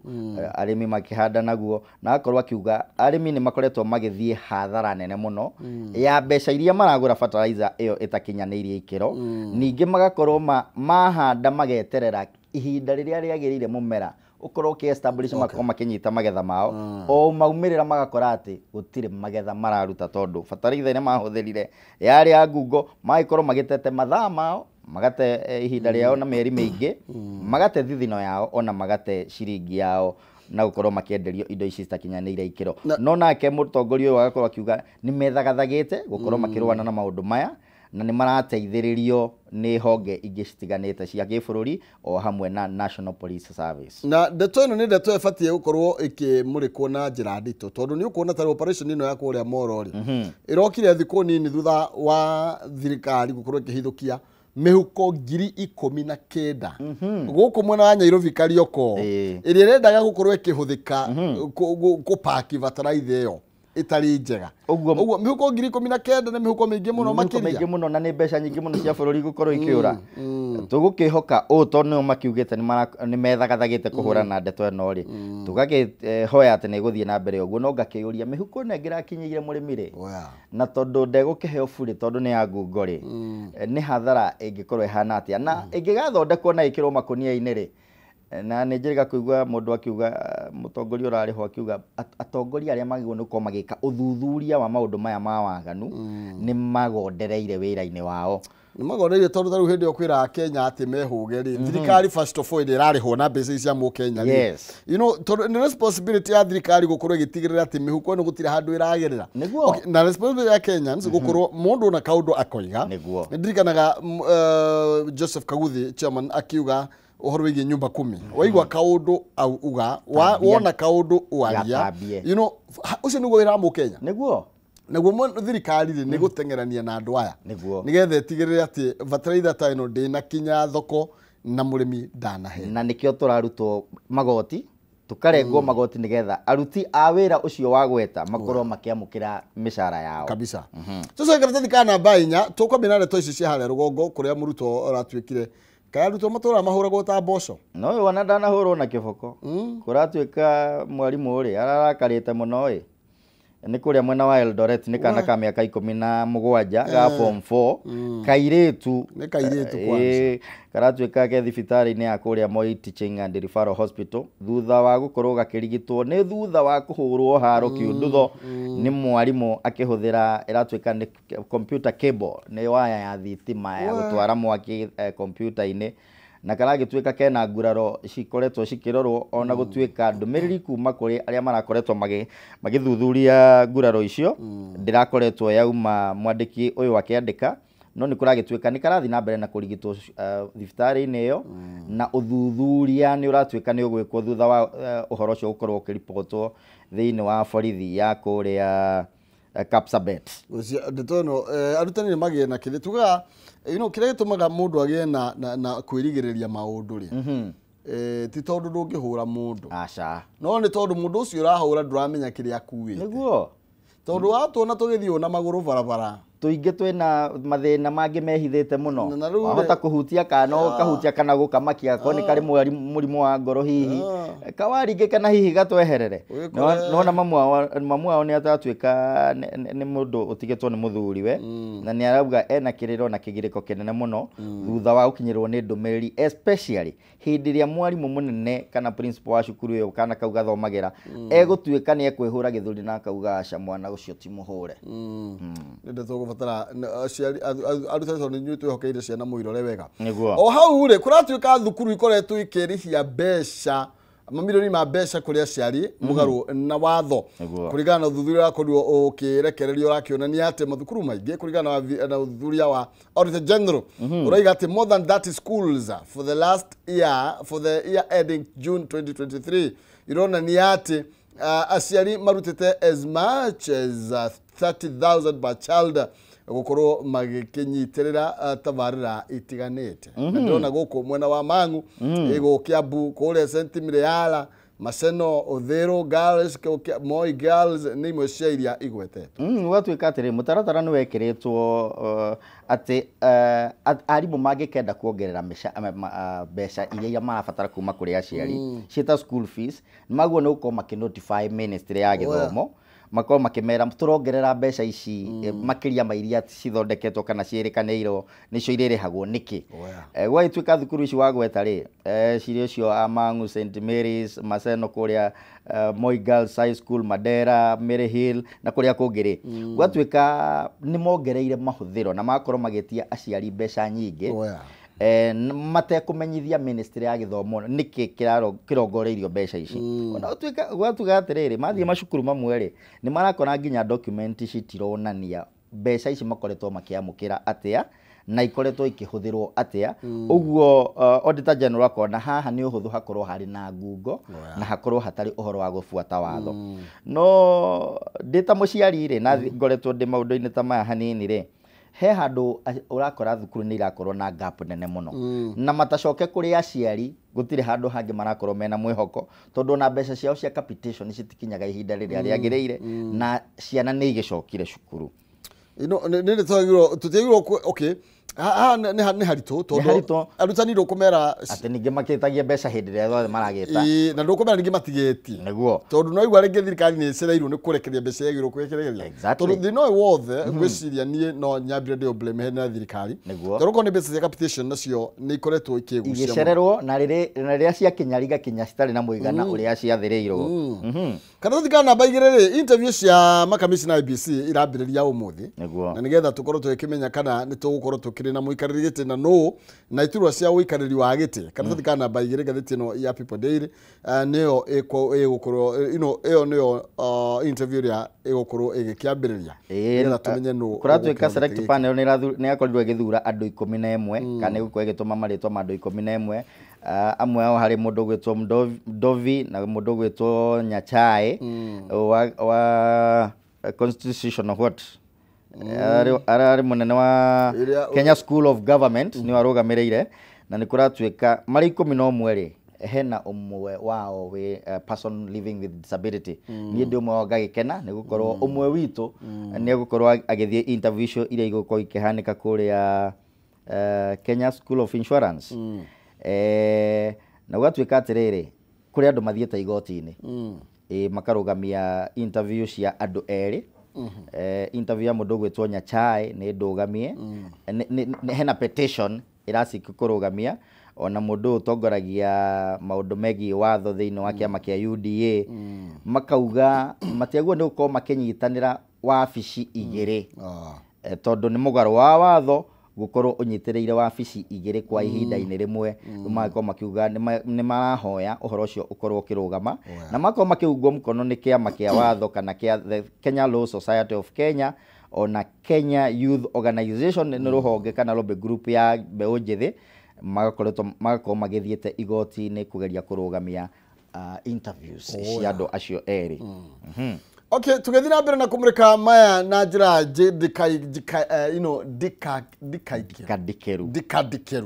arĩmi makĩhanda naguo, na akorwo akiuga arĩmi nĩ makoretwo magĩthiĩ hathara nene mũno ya mbeca iria maragũra bataraitha ĩyo ĩtakinyanĩirie ikĩro. Ningĩ magakorwo mahanda mageterera ihinda rĩrĩa rĩagĩrĩire mũmera ũkorwo ũkĩ establish makorwo makĩnyita magetha mao, o maumĩrĩra magakora atĩ gũtirĩ magetha mararuta tondũ bataraitha ĩrĩa mahũthĩrire yarĩ ya ngungo, magĩkorwo magĩtete mathaa mao, magate ihinda rĩao na mĩeri mĩingĩ, magate thithino yao ona magate ciringi yao na gũkorwo makĩenderio indo ici citakinyanĩire ikĩro. No nake mũtongoria ũyũ agakorwo akiuga nĩ methagathagĩte gũkorwo makĩrũana na maũndũ maya na nĩ marateithĩrĩrio nĩ honge ingĩ citiganĩte cia gĩbũrũri o hamwe na National Police Service. Na ndeto ĩno nĩ ndeto ĩbatiĩ gũkorwo ĩkĩmũrĩkwo na njĩra nditũ tondũ nĩ ũkuona ta operation ĩno ya kũrĩa Moro rĩ ĩrokire thikũ nini thutha wa thirikari gũkorwo ĩkĩhithũkia mĩhuko 19,000 gũkũ mwena wa Nairobi Karioko ĩrĩa ĩrendaga gũkorwo ĩkĩhũthĩka kũpaki bataraitha ĩyo ĩtarĩ njega. Ũguo mĩhuko 19,000 nĩ mĩhuko mĩingĩ mũno makĩria, mĩingĩ mũno na nĩ mbeca nyingĩ mũno cia bũrũri gũkorwo ikĩũra. Tũgũkĩhoka ũũ tondũ nĩo makiugĩte nĩ methagathagĩte kũhũrana na ndeto ĩno rĩ, tũgakĩhoya atĩ nĩ ĩgũthiĩ na mbere ũguo, no ngakĩũria mĩhuko ĩno ĩngĩrakinyĩire mũrĩmi rĩ, na tondũ ndegũkĩheo burĩ tondũ nĩ ya ngungo rĩ, nĩ hathara ĩngĩkorwo ĩhana atĩa na ĩngĩgathondekwo na ĩkĩrwo makũnia-inĩ rĩ. Na nĩ njĩrĩga kũigua mũndũ akiuga mũtongoria ũrarĩho akiuga atongoria arĩa magĩrĩirwo nĩ gũkorwo magĩka ũthuthuria wa maũndũ maya ma waganu nĩ magondereire wĩra-inĩ wao. Nĩ magondereire tondũ ta rĩu hĩndĩ ĩyo kwĩra Akenya atĩ mehũge rĩ, thirikari first of all ĩrĩa ĩrarĩhwo na mbeca cia mũkenya rĩ, you know, tondũ nĩ responsibility ya thirikari gũkorwo ĩgĩtigĩrĩra atĩ mĩhuko ĩno gũtirĩ handũ ĩragerera. Na responsibility ya Kenya nĩ gũkorwo mũndũ na kaũndũ akoiga. Nĩ ndirikanaga Joseph Kaguthi chairman akiuga ũhoro wĩgiĩ nyumba 10 waigua kaũndũ uga wona kaũndũ waria, you know, ũcio nĩguo wĩra wa mũkenya. Nĩguo naguo thirikari rĩ nĩ gũteng'erania na andũ aya nĩgetha ĩtigĩrĩre atĩ bataraitha ta ĩno ndĩnakinya thoko na mũrĩmi ndanahe. Na nĩkĩo tũrarutwo magoti, tukarengwo magoti nĩgetha aruti a wĩra ũcio wa gweta makorwo makĩamũkĩra mĩcara yao kabisa. Tũcoke karatathi ka namba 4 tũkwambia na ndeto ici cia harĩa rũgongo kũrĩa mũrutwo ũratuĩkire kaya arutwo matũra mahũragwo ta mboco. No ũyũ ona ndanahũrwo na kĩboko. Kũratuĩka mwarimũ rĩ ararakarĩte mũno ĩ nĩ kũrĩa mwena wa Eldoret nĩ kana ka mĩaka 17 ga form 4 kairĩtu, nĩ kairĩtu kwanza, karatuĩka ke thibitarĩ-inĩ ya kũrĩa Moi Teaching and Referral Hospital thutha wa gũkorwo gakĩrigitwo nĩ thutha wa kũhũrwo haro kiundutho nĩ mwarimũ akĩhũthĩra ĩratuĩka nĩ computer cable, nĩ waya ya thitima ya gũtwara mwaki computer-inĩ, na karagĩtuĩka kena nguraro cikoretwo cikĩrorwo ona gũtuĩka ndũmĩrĩri kuma kũrĩ arĩa marakoretwo magĩthuthuria nguraro icio ndĩrakoretwo yauma mwandĩki ũyũ akĩandĩka, no nĩ kũragĩtuĩka nĩ karathiĩ na mbere na kũrigitwo thibitarĩ-inĩ ĩyo, na ũthuthuria nĩ ũratuĩka nĩ ũgwĩkwo thutha wa ũhoro ũcio gũkorwo ũkĩribotwo thĩinĩ wa borithi ya kũrĩa Kapsabet. Ndeto ĩno arutani nĩ magĩe na kĩrĩa tugaga, you know, kĩrĩa gĩtũmaga mũndũ agĩe na kwĩrigĩrĩria maũndũ rĩ, ti tondũ ndũngĩhũra mũndũ, aca, no nĩ tondũ mũndũ ũcio ũrahũra ndũramenya kĩrĩa akuĩte. Nĩguo tondũ watuona tũgĩthiĩ na magũrũ barabara Tũingĩ twĩna mathĩna mangĩ mehithĩte mũno. Wahota kũhutia kana ũkahutia kana gũkamakia akorwo nĩ karĩ mũrimũ wa ngoro hihi kawaringĩ kana hihi gatweherere. Nona mamu wao nĩ atatuĩka nĩ mũndũ ũtigĩtwo nĩ mũthuriwe na nĩ arauga ena kĩrĩro na kĩgirĩko kĩnene mũno thutha wa gũkinyĩrwo nĩ ndũmĩrĩri especially hĩndĩ ĩrĩa mwarimũ mũnene kana principal wa cukuru ĩyo kana kau gathomagĩra egũtuĩka nĩ ekwĩhũra gĩthũri na akauga aca mwana ũcio ti mũhũre. Nĩ tũgũbatara aciari arutani tondũ inyuĩ twĩhokeire ciana mũirore wega. Nĩguo. O hau rĩ kũratuĩka thukuru ikoretwo ikĩrĩhia mbeca mamirioni ma mbeca kũrĩ aciari mũgarũ na watho kũringana na ũthuthuria ũrakorirwo ũkĩrekererio ũrakĩonania atĩ mathukuru maingĩ kũringana na ũthuthuria wa Auditor General ũraiga atĩ more than 30 schools for the last year for the year ending June 2023 ironania atĩ aciari marutĩte as much as 30,000 per child gukorwo magĩkĩnyitĩrĩra tabarĩra itiganĩte. Na ndĩrona gũkũ mwena wa Mang'u ĩgũ Kiambu kũrĩa St. Miriala Maseno Uthiru Girls Moi Girls nĩ imwe cia iria igwetetwo. Gwatuĩka atĩrĩ mũtaratara nĩ wekĩrĩtwo atĩ arimũ mangĩkenda kuongerera mbeca iria marabatara kuma kũrĩ aciari ciĩta school fees nĩ maguo nĩ gũkorwo makĩ-notify ministry ya gĩthomo makorwo makĩmera tũrongerera mbeca ici makĩria ma iria cithondeketwo kana ciĩrĩkanĩirwo nĩcio irĩrĩhagwo nĩkĩ. Gwagĩtuĩka thukuru ici wagweta rĩ cirĩ ũcio a Mang'u, St Mary's, Maseno kũrĩa Moi Girls High School, Mandera, Mary Hill na kũrĩa kũngĩ rĩ gwatuĩka nĩ mongereire mahũthĩro na magakorwo magĩtia aciari mbeca nyingĩ matekũmenyithia ministry ya gĩthomo nĩkĩ kĩrongoreirio mbeca ici. Ona gũtuĩka gwatuga atĩrĩrĩ mathiĩ macukuru mamwe rĩ nĩ marakora nginya document citironania mbeca ici makoretwo makĩamũkĩra atĩa na ikoretwo ikĩhũthĩrwo atĩa. Ũguo Auditor General akona haha nĩ ũhũthũ hakorwo harĩ na ngungo na hakorwo hatarĩ ũhoro wa gũbuata watho. No ndĩ ta mũciari rĩ na ngoretwo ndĩ maũndũ-inĩ ta maya hanini rĩ he handũ ũrakora thukuru nĩ irakorwo na gap nene mũno na matacoke kũrĩ aciari gũtirĩ handũ hangĩ marakorwo mena mwĩhoko tondũ ona mbeca ciao cia capitation citikinyaga ihinda rĩrĩa rĩagĩrĩire na ciana nĩ igĩcokire cukuru. Nĩ tũtiagĩrĩirwo okay haha nĩ haritũ tondũ arutani ndũkũmera atĩ ningĩ makĩtagia mbeca hĩndĩ ĩrĩa yothe maragĩta na ndũkũmera ningĩ matigĩtie nĩguo tondũ no igua rĩngĩ thirikari nĩ ĩcereirwo nĩ kũrekereria mbeca yagĩrĩirwo kũrekereria tondũ thĩna ũyũ wothe ngwĩciria niĩ no nyambire ndĩũ blame hena thirikari tondũ okorwo nĩ mbeca cia capitation nacio nĩ ikoretwo ikĩgucia igĩcererwo na rĩrĩa ciakinya igakinya citarĩ na mũigana ũrĩa ciathĩrĩirwo. Kana tũthikana namba igĩrĩ rĩ interview cia makamishna IEBC irambĩrĩria ũmũthĩ na nĩgetha tũkorwo tũgĩkĩmenya kana nĩ tũgũkorwo tũkĩrĩ na mũikarĩri gĩtĩ na nũ na iturwa cia ũikarĩri wa gĩtĩ. Kana tũthikana namba igĩrĩ ngathĩti ĩno ya People Daily nĩyo ĩgũkorwo ĩyo nĩyo interview ĩrĩa ĩgũkorwo ĩgĩkĩambĩrĩria nĩgetha tũmenye nũ. Kũratuĩka select panel nĩ yakorirwo ĩgĩthura andũ 11 kana ĩgũkorwo ĩgĩtũma marĩtwa ma andũ 11 amwe ao harĩ mũndũ ũgwĩtwo Mdovi na mũndũ ũgwĩtwo Nyachae wa constitutional what ararĩ mũnene wa Kenya School of Government nĩ warũgamĩrĩire na nĩ kũratuĩka marĩ 11 rĩ hena ũmwe wao wĩ person living with disability. Niĩ ndĩ ũmwe wao ngagĩkena nĩ gũkorwo ũmwe witũ nĩ egũkorwo agĩthiĩ interview icio iria igũkorwo ikĩhanĩka kũrĩa Kenya School of Insurance. Na gũgatuĩka atĩrĩrĩ kũrĩ andũ mathiĩte igoti-inĩ makarũgamia interview cia andũ erĩ. Interview ya mũndũ ũgwĩtwo Nyachae nĩ ndũgamie hena petition ĩraciki kũrũgamia ona mũndũ ũtongoragia maũndũ megiĩ watho thĩinĩ wa kĩama kĩa UDA makauga matiagwo nĩ gũkorwo makĩnyitanĩra wabici igĩrĩ tondũ nĩ mũgarũ wa watho gũkorwo ũnyitĩrĩire wabici igĩrĩ kwa ihinda-inĩ rĩmwe. Magakorwo makiuga nĩ marahoya ũhoro ũcio ũkorwo ũkĩrũgama na makorwo makĩungwo mũkono nĩ kĩama kĩa watho kana kĩa the Kenya Law Society of Kenya ona Kenya Youth Organization nĩ rũhonge kana lobby group ya mbeũ njĩthĩ magakorwo magĩthiĩte igoti-inĩ kũgeria kũrũgamia interviews cia andũ acio erĩ. Okay, tũgĩthiĩ na mbere na kũmũrĩka maya na njĩra ndikadikeru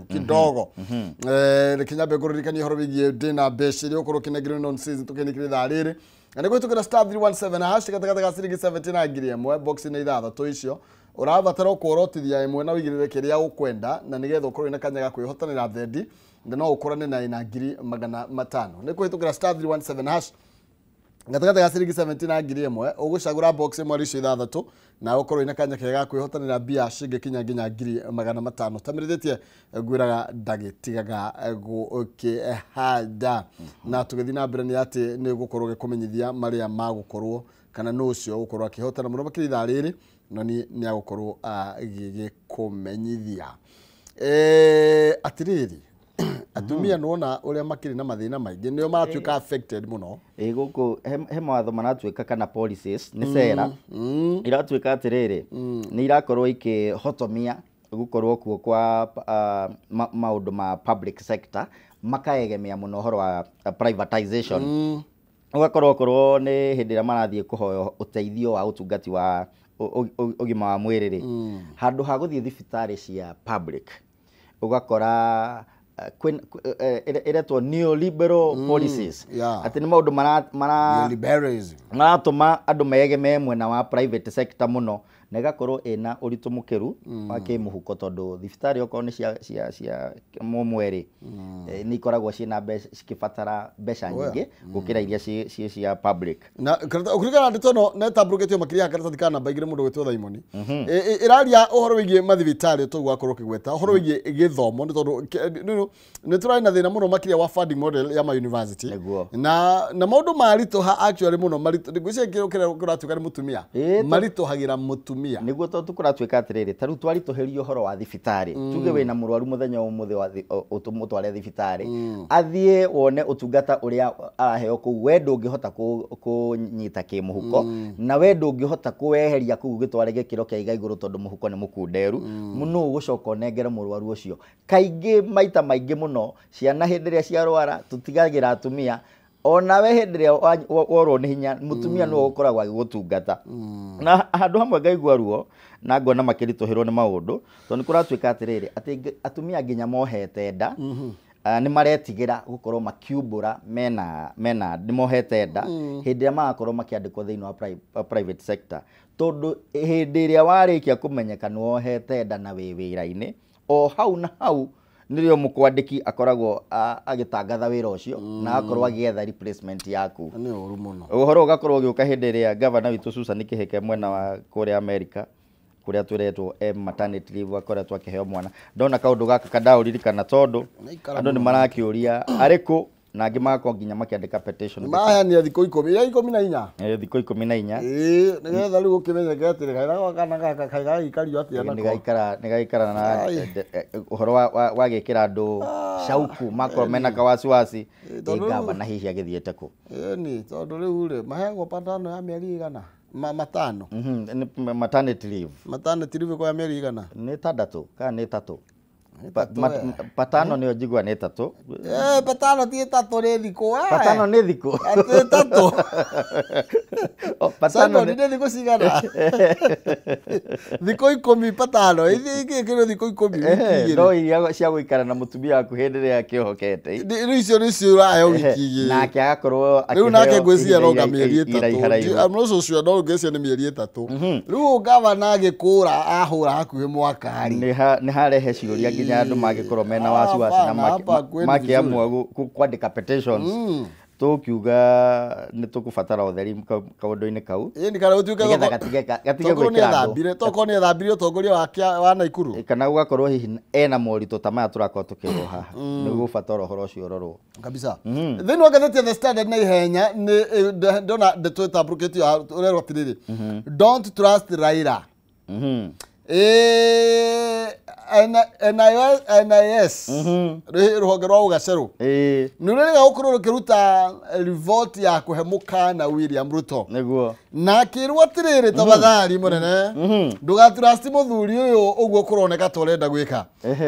kidogo. Reke nyambe ngũririkanie ũhoro wĩgiĩ ndĩna mbeca iria ũkorwo ũkĩnengerwo non season tũkĩnĩkĩrĩ ithaa rĩrĩ na nĩ kũhĩtũkĩra star 317 hash gatagatĩ ga ciringi 70 na ngiri ĩmwe box-inĩ ithathatũ icio Ũrabatara kworotithia ĩmwe na ũigĩrĩre kĩrĩa ũkwenda na nĩgetha ũkorwo na kanya ga kwĩhotanĩra thendi na no ũkorane na ĩna 500,000. Nĩ kũhĩtũkĩra star 317 hash gatagatĩ ga ciringi 70 na 1,000 ũgũcagũra box ĩmwe icio ithathatũ na ũkorwo ina kanya kega kwĩhotanĩra mbia cingĩkinya nginya 500,000. Tamĩrithĩtie ngwĩraga ndagĩtigaga gũkĩhanda. Na tũgĩthiĩ na mbere nĩ atĩ nĩ ũgũkorwo ũgĩkũmenyithia marĩa magũkorwo kana nũ ũcio ũgũkorwo akĩhotana mũno makĩria ithaa rĩrĩ no nĩ agũkorwo agĩgĩkũmenyithia. Atĩrĩrĩ, atumia nona uria makiri na mathina maingi nio maratuika affected muno. Guku he mawatho maratuika kana policies ni sera iratuika atiriri ni irakorwo ikihotomia gukorwo kuo kwa maundu ma public sector makaegemea muno uhoro wa privatization. Ugakorwo korwo ni hindi ria marathie kuhoyo uteithio wa utungati wa ugima wa mwiri ri handu ha guthie thibitari cia public ugakora iretwo neoliberal policies ati ni maundu neoliberalism maratuma andu meegemee mwena wa private sector muno na igakorwo ina uritu mukiru wa kimuhuko tondu thibitari okorwo ni cia mweri ni ikoragwo ciina mbeca cikibatara mbeca nyingi gukira iria cia public. Na ukurikana ndeto no netamburukitio makiria ya karatathi ka namba igiri mundu gwitwo Thaimoni iraria uhoro wigie mathibitari tugwakorwo kigweta uhoro wigie githomo ni tondu ni turari na thina muno makiria wa funding model ya ma university na maundu marituha actually muno maritu ngwiciria kira kuratuika ni mutumia marituhagira mutumia niguo to tukuratuika atiriri taru twarituhirio uhoro wa thibitari tuge wina murwaru muthenya umuthi wa utumutware thibitari athie wone utungata uria araheo kuu we ndungihota kunyita kimuhuko na we ndungihota kuweheria kuu gitware gikiro kia iga iguru tondu muhuko ni mukunderu muno ugucoka unengere murwaru ucio. Kaingi maita maingi muno ciana hindi iria ciarwara tutigagira atumia onawe hindi iria worwo ni hinya mutumia no ukoragwo agigutungata. Na handu hamwe ngaigua ruo na ngona makirituhirwo ni maundu tondu kuratuika atiriri ati atumia nginya mohete nda ni maretigira gukorwo makiumbura mena ni mohete nda hindi iria magakorwo makiandikwo thiini wa private sector tondu hindi iria warikia kumenyeka ni wohete nda na wi wira-ini o hau na hau nirio mukwandiki akoragwo agitangatha wira ucio na akorwo agietha replacement yaku. Ni uru muno uhoro ugakorwo ugiuka hindi iria governor witu Susan Kihike mwena wa kuria America kuria twiretwo maternity leave akoretwo akiheo mwana. Ndona kaundu gaka kandauririkana tondu andu ni marakiuria ariku na angi magakorwo nginya makiandika petition maheanire thikũ ikũmi iria ikũmi na inya thikũ ikũmi na inya nigetha rĩu gũkĩmenyeke atĩrĩ kaĩ kana gaka kaĩ gagĩikario atĩa nako nĩgaikara na ũhoro wa gwĩkĩra andũ shauku makorwo mena kawasiwasi gavana hihi agĩthiĩte kũ. Ĩni tondũ rĩu rĩ maheagwo patano ya mĩeri igana matano maternity leave maternity leave kwa ya mĩeri igana nĩ ĩtandatũ kana nĩ ĩtatũ patano nĩyo njigua nĩ ĩtatũ. Patano ti ĩtatũ nĩ thikũ. Patano nĩ thikũ atĩ ĩtatũ. Patano nĩ thikũ cigana? Thikũ ikũmi patano ikĩrwo thikũ ikũmi wiki igĩrĩ no iria cia gũikara na mũtumia waku hĩndĩ ĩrĩa akĩohokete rĩu icio nĩcio ũraheo wiki igĩrĩ nake agakorwo rĩu nake ngwĩciria no nga mĩeri ĩtatũ. I'm not so sure no ngwĩciria nĩ mĩeri ĩtatũ. Rĩu gavana agĩkũra ahũra hakuhĩ mwaka rĩ nĩ harehe ciũria nginya andu magikorwo mena wasiwasi na makiamua kwandika petitions tukiuga ni tukubatara utheri kaundu-ini kau ĩni kana gũtuĩke gatige gwĩkĩra andũ tokorwo nĩ ethambirie ũtongoria wa Naikuru kana gũgakorwo hihi ena moritũ ta maya tũrakorwo tũkĩrwo haha nĩ gũbatara ũhoro ũcio ũrorwo kabisa. Thĩinĩ wa ngathĩti ya The Standard na ihenya nĩ ndona ndeto ĩtambũrũkĩtio ũrerwo atĩrĩrĩ don't trust Raila. NIS ruhonge rwa ugacerũ nĩ rũrega gũkorwo rũkĩruta riboti ya kũhe mũkana William Ruto nĩguo na akĩrwo atĩrĩrĩ tafadhali mũnene ndũgatrust mũthuri ũyũ ũguo kũroneka ta ũrenda gwĩka.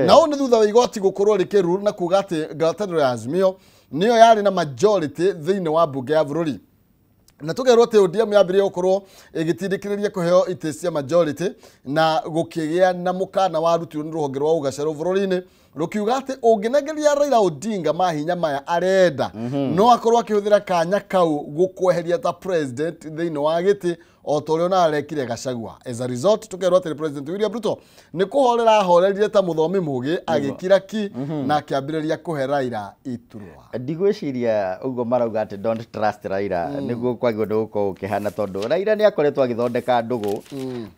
Na ũũ nĩ thutha wa igoti gũkorwo rĩkĩruru na kuga atĩ ngwatanĩro ya Azimio nĩyo yarĩ na majority thĩinĩ wa mbunge ya bũrũri. Na tugerwo atĩ ODM yambĩrĩria gũkorwo ĩgĩtindĩkĩrĩria kũheo itĩ cia majority na gũkĩgĩa na mũkana warutirwo nĩ rũhonge rwa ũgacerũ bũrũri-inĩ Rũkiuga atĩ ũngĩnengeria Raila Odinga mahinya maya arenda no akorwo akĩhũthĩra kanya kau gũkweheria ta president thĩinĩ wa gĩtĩ o ta ũrĩa ona arekire Gachagua. As a result tũkerwo atĩ President William Ruto nĩ kũhorera ahorerire ta mũthomi mũgĩ agĩkira ki na akĩambĩrĩria kũhe Raila iturwa. Ndigwĩciria ũguo marauga atĩ don't trust Raila nĩguo kwagĩrĩirwo nĩ gũkorwo gũkĩhana tondũ Raila nĩ akoretwo agĩthondeka ndũgũ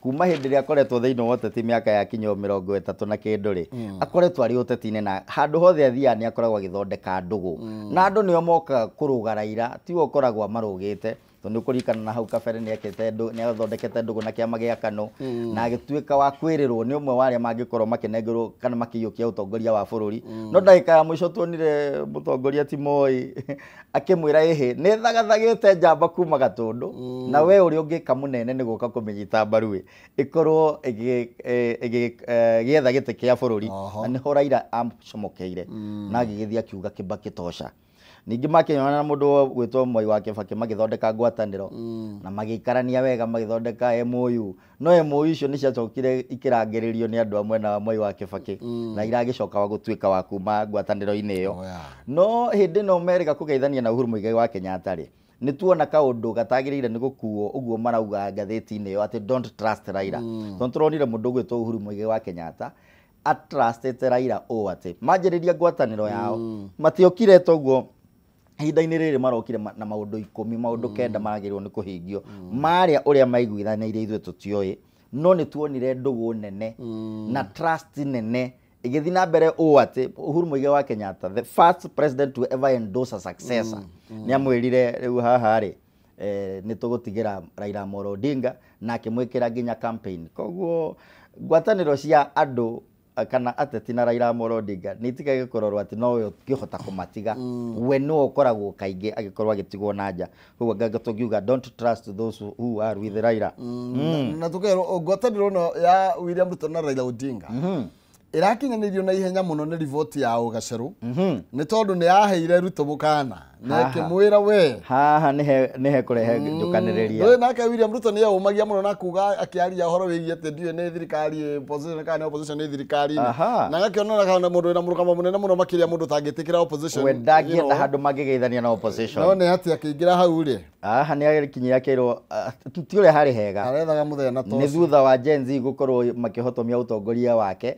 kuma hĩndĩ ĩrĩa akoretwo thĩinĩ wa ũteti mĩaka ya kinya 30 na kĩndũ rĩ, akoretwo arĩ ũteti-inĩ na handũ hothe athiaga nĩ akoragwo agĩthondeka ndũgũ na andũ nĩo mokaga kũrũga Raila, tiwe ũkoragwo amarũgĩte tondũ nĩ ũkũririkana na hau kabere nĩ athondekete ndũgũ na kĩama gĩa KANU na agĩtuĩka wa kwĩrĩrwo nĩ ũmwe wa arĩa mangĩkorwo makĩnengerwo kana makĩiyũkia ũtongoria wa bũrũri, no ndagĩka ya mũico tuonire mũtongoria ti Moi akĩmwĩra ĩhĩ nĩ thagathagĩte njamba kuma Gatũndũ na we ũrĩa ũngĩka mũnene nĩ gũka kũmĩnyita mbaru ĩ ĩkorwo ĩgĩetha gĩtĩ kĩa bũrũri na nĩho Raila acomokeire na agĩgĩthiĩ akiuga Kibaki tosha. Ningĩ makĩnyona na mũndũ gwĩtwo Mwai wa Kibaki magĩthondeka ngwatanĩro na magĩikarania wega magĩthondeka MOU, no MOU icio nĩ ciacokire ikĩrangĩrĩrio nĩ andũ a mwena wa Mwai wa Kibaki na iragĩcoka wa gũtuĩka wa kuma ngwatanĩro-inĩ ĩyo. No hĩndĩ ĩno merĩga kũgeithania na Uhuru Muigai wa Kenyatta rĩ, nĩ tuona kaũndũ gatagĩrĩire nĩ gũkuo ũguo marauga ngathĩti-inĩ ĩyo atĩ don't trust Raila, tondũ tũronire mũndũ ũgwĩtwo Uhuru Muigai wa Kenyatta atrustĩte Raila ũũ atĩ manjĩrĩria ngwatanĩro yao matiokire toguo ihinda-inĩ rĩrĩ marokire na maũndũ 10 maũndũ 9 maragĩrĩirwo nĩ kũhingio marĩa ũrĩa maiguithanĩirie ithuĩ tũtioĩ, no nĩ tuonire ndũgũ nene na trust nene ĩgĩthiĩ na mbere ũũ atĩ Uhuru Muigai wa Kenyatta, the first president to ever endorse a successor, nĩ amwĩrire rĩu haha rĩ nĩ tũgũtigĩra Raila Amolo Odinga na akĩmwĩkĩra nginya campaign. Koguo ngwatanĩro cia andũ kana ateti na Raila Amolo Odinga nĩ itigage kũrorwo atĩ nowe ũngĩhota kũmatiga, we nĩwe ũkoragwo kaingĩ agĩkorwo agĩtigwo na nja. Koguo nganga tũngiuga don't trust those who are with Raila. Na tũkerwo ngwatanĩro ĩno ya William Ruto na Raila Odinga ĩrakinyanĩirio na ihenya mũno nĩ riboti ya Ũgacerũ nĩ tondũ nĩ yaheire Ruto mũkana na ĩkĩmwĩra we haha nĩhe kũrehe njũkanĩrĩria. Ndũĩ nake William Ruto nĩ eyũmagia mũno na kuga akĩaria ũhoro wĩgiĩ atĩ ndiũĩ nĩ thirikari opposition kana nĩ opposition nĩ thirikari-inĩ, na agakĩonana kana mũndũ wĩna mũrũgamo mũnene mũno makĩria mũndũ ũtangĩtĩkĩra opposition. We ndangĩenda handũ mangĩgeithania na opposition. No nĩ atĩ akĩingĩra hau rĩ haha nĩ agĩkinyire akĩrwo ti ũrĩa harĩ hega, arethaga mũthenya na nĩ thutha wa Gen Z gũkorwo makĩhotomia ũtongoria wake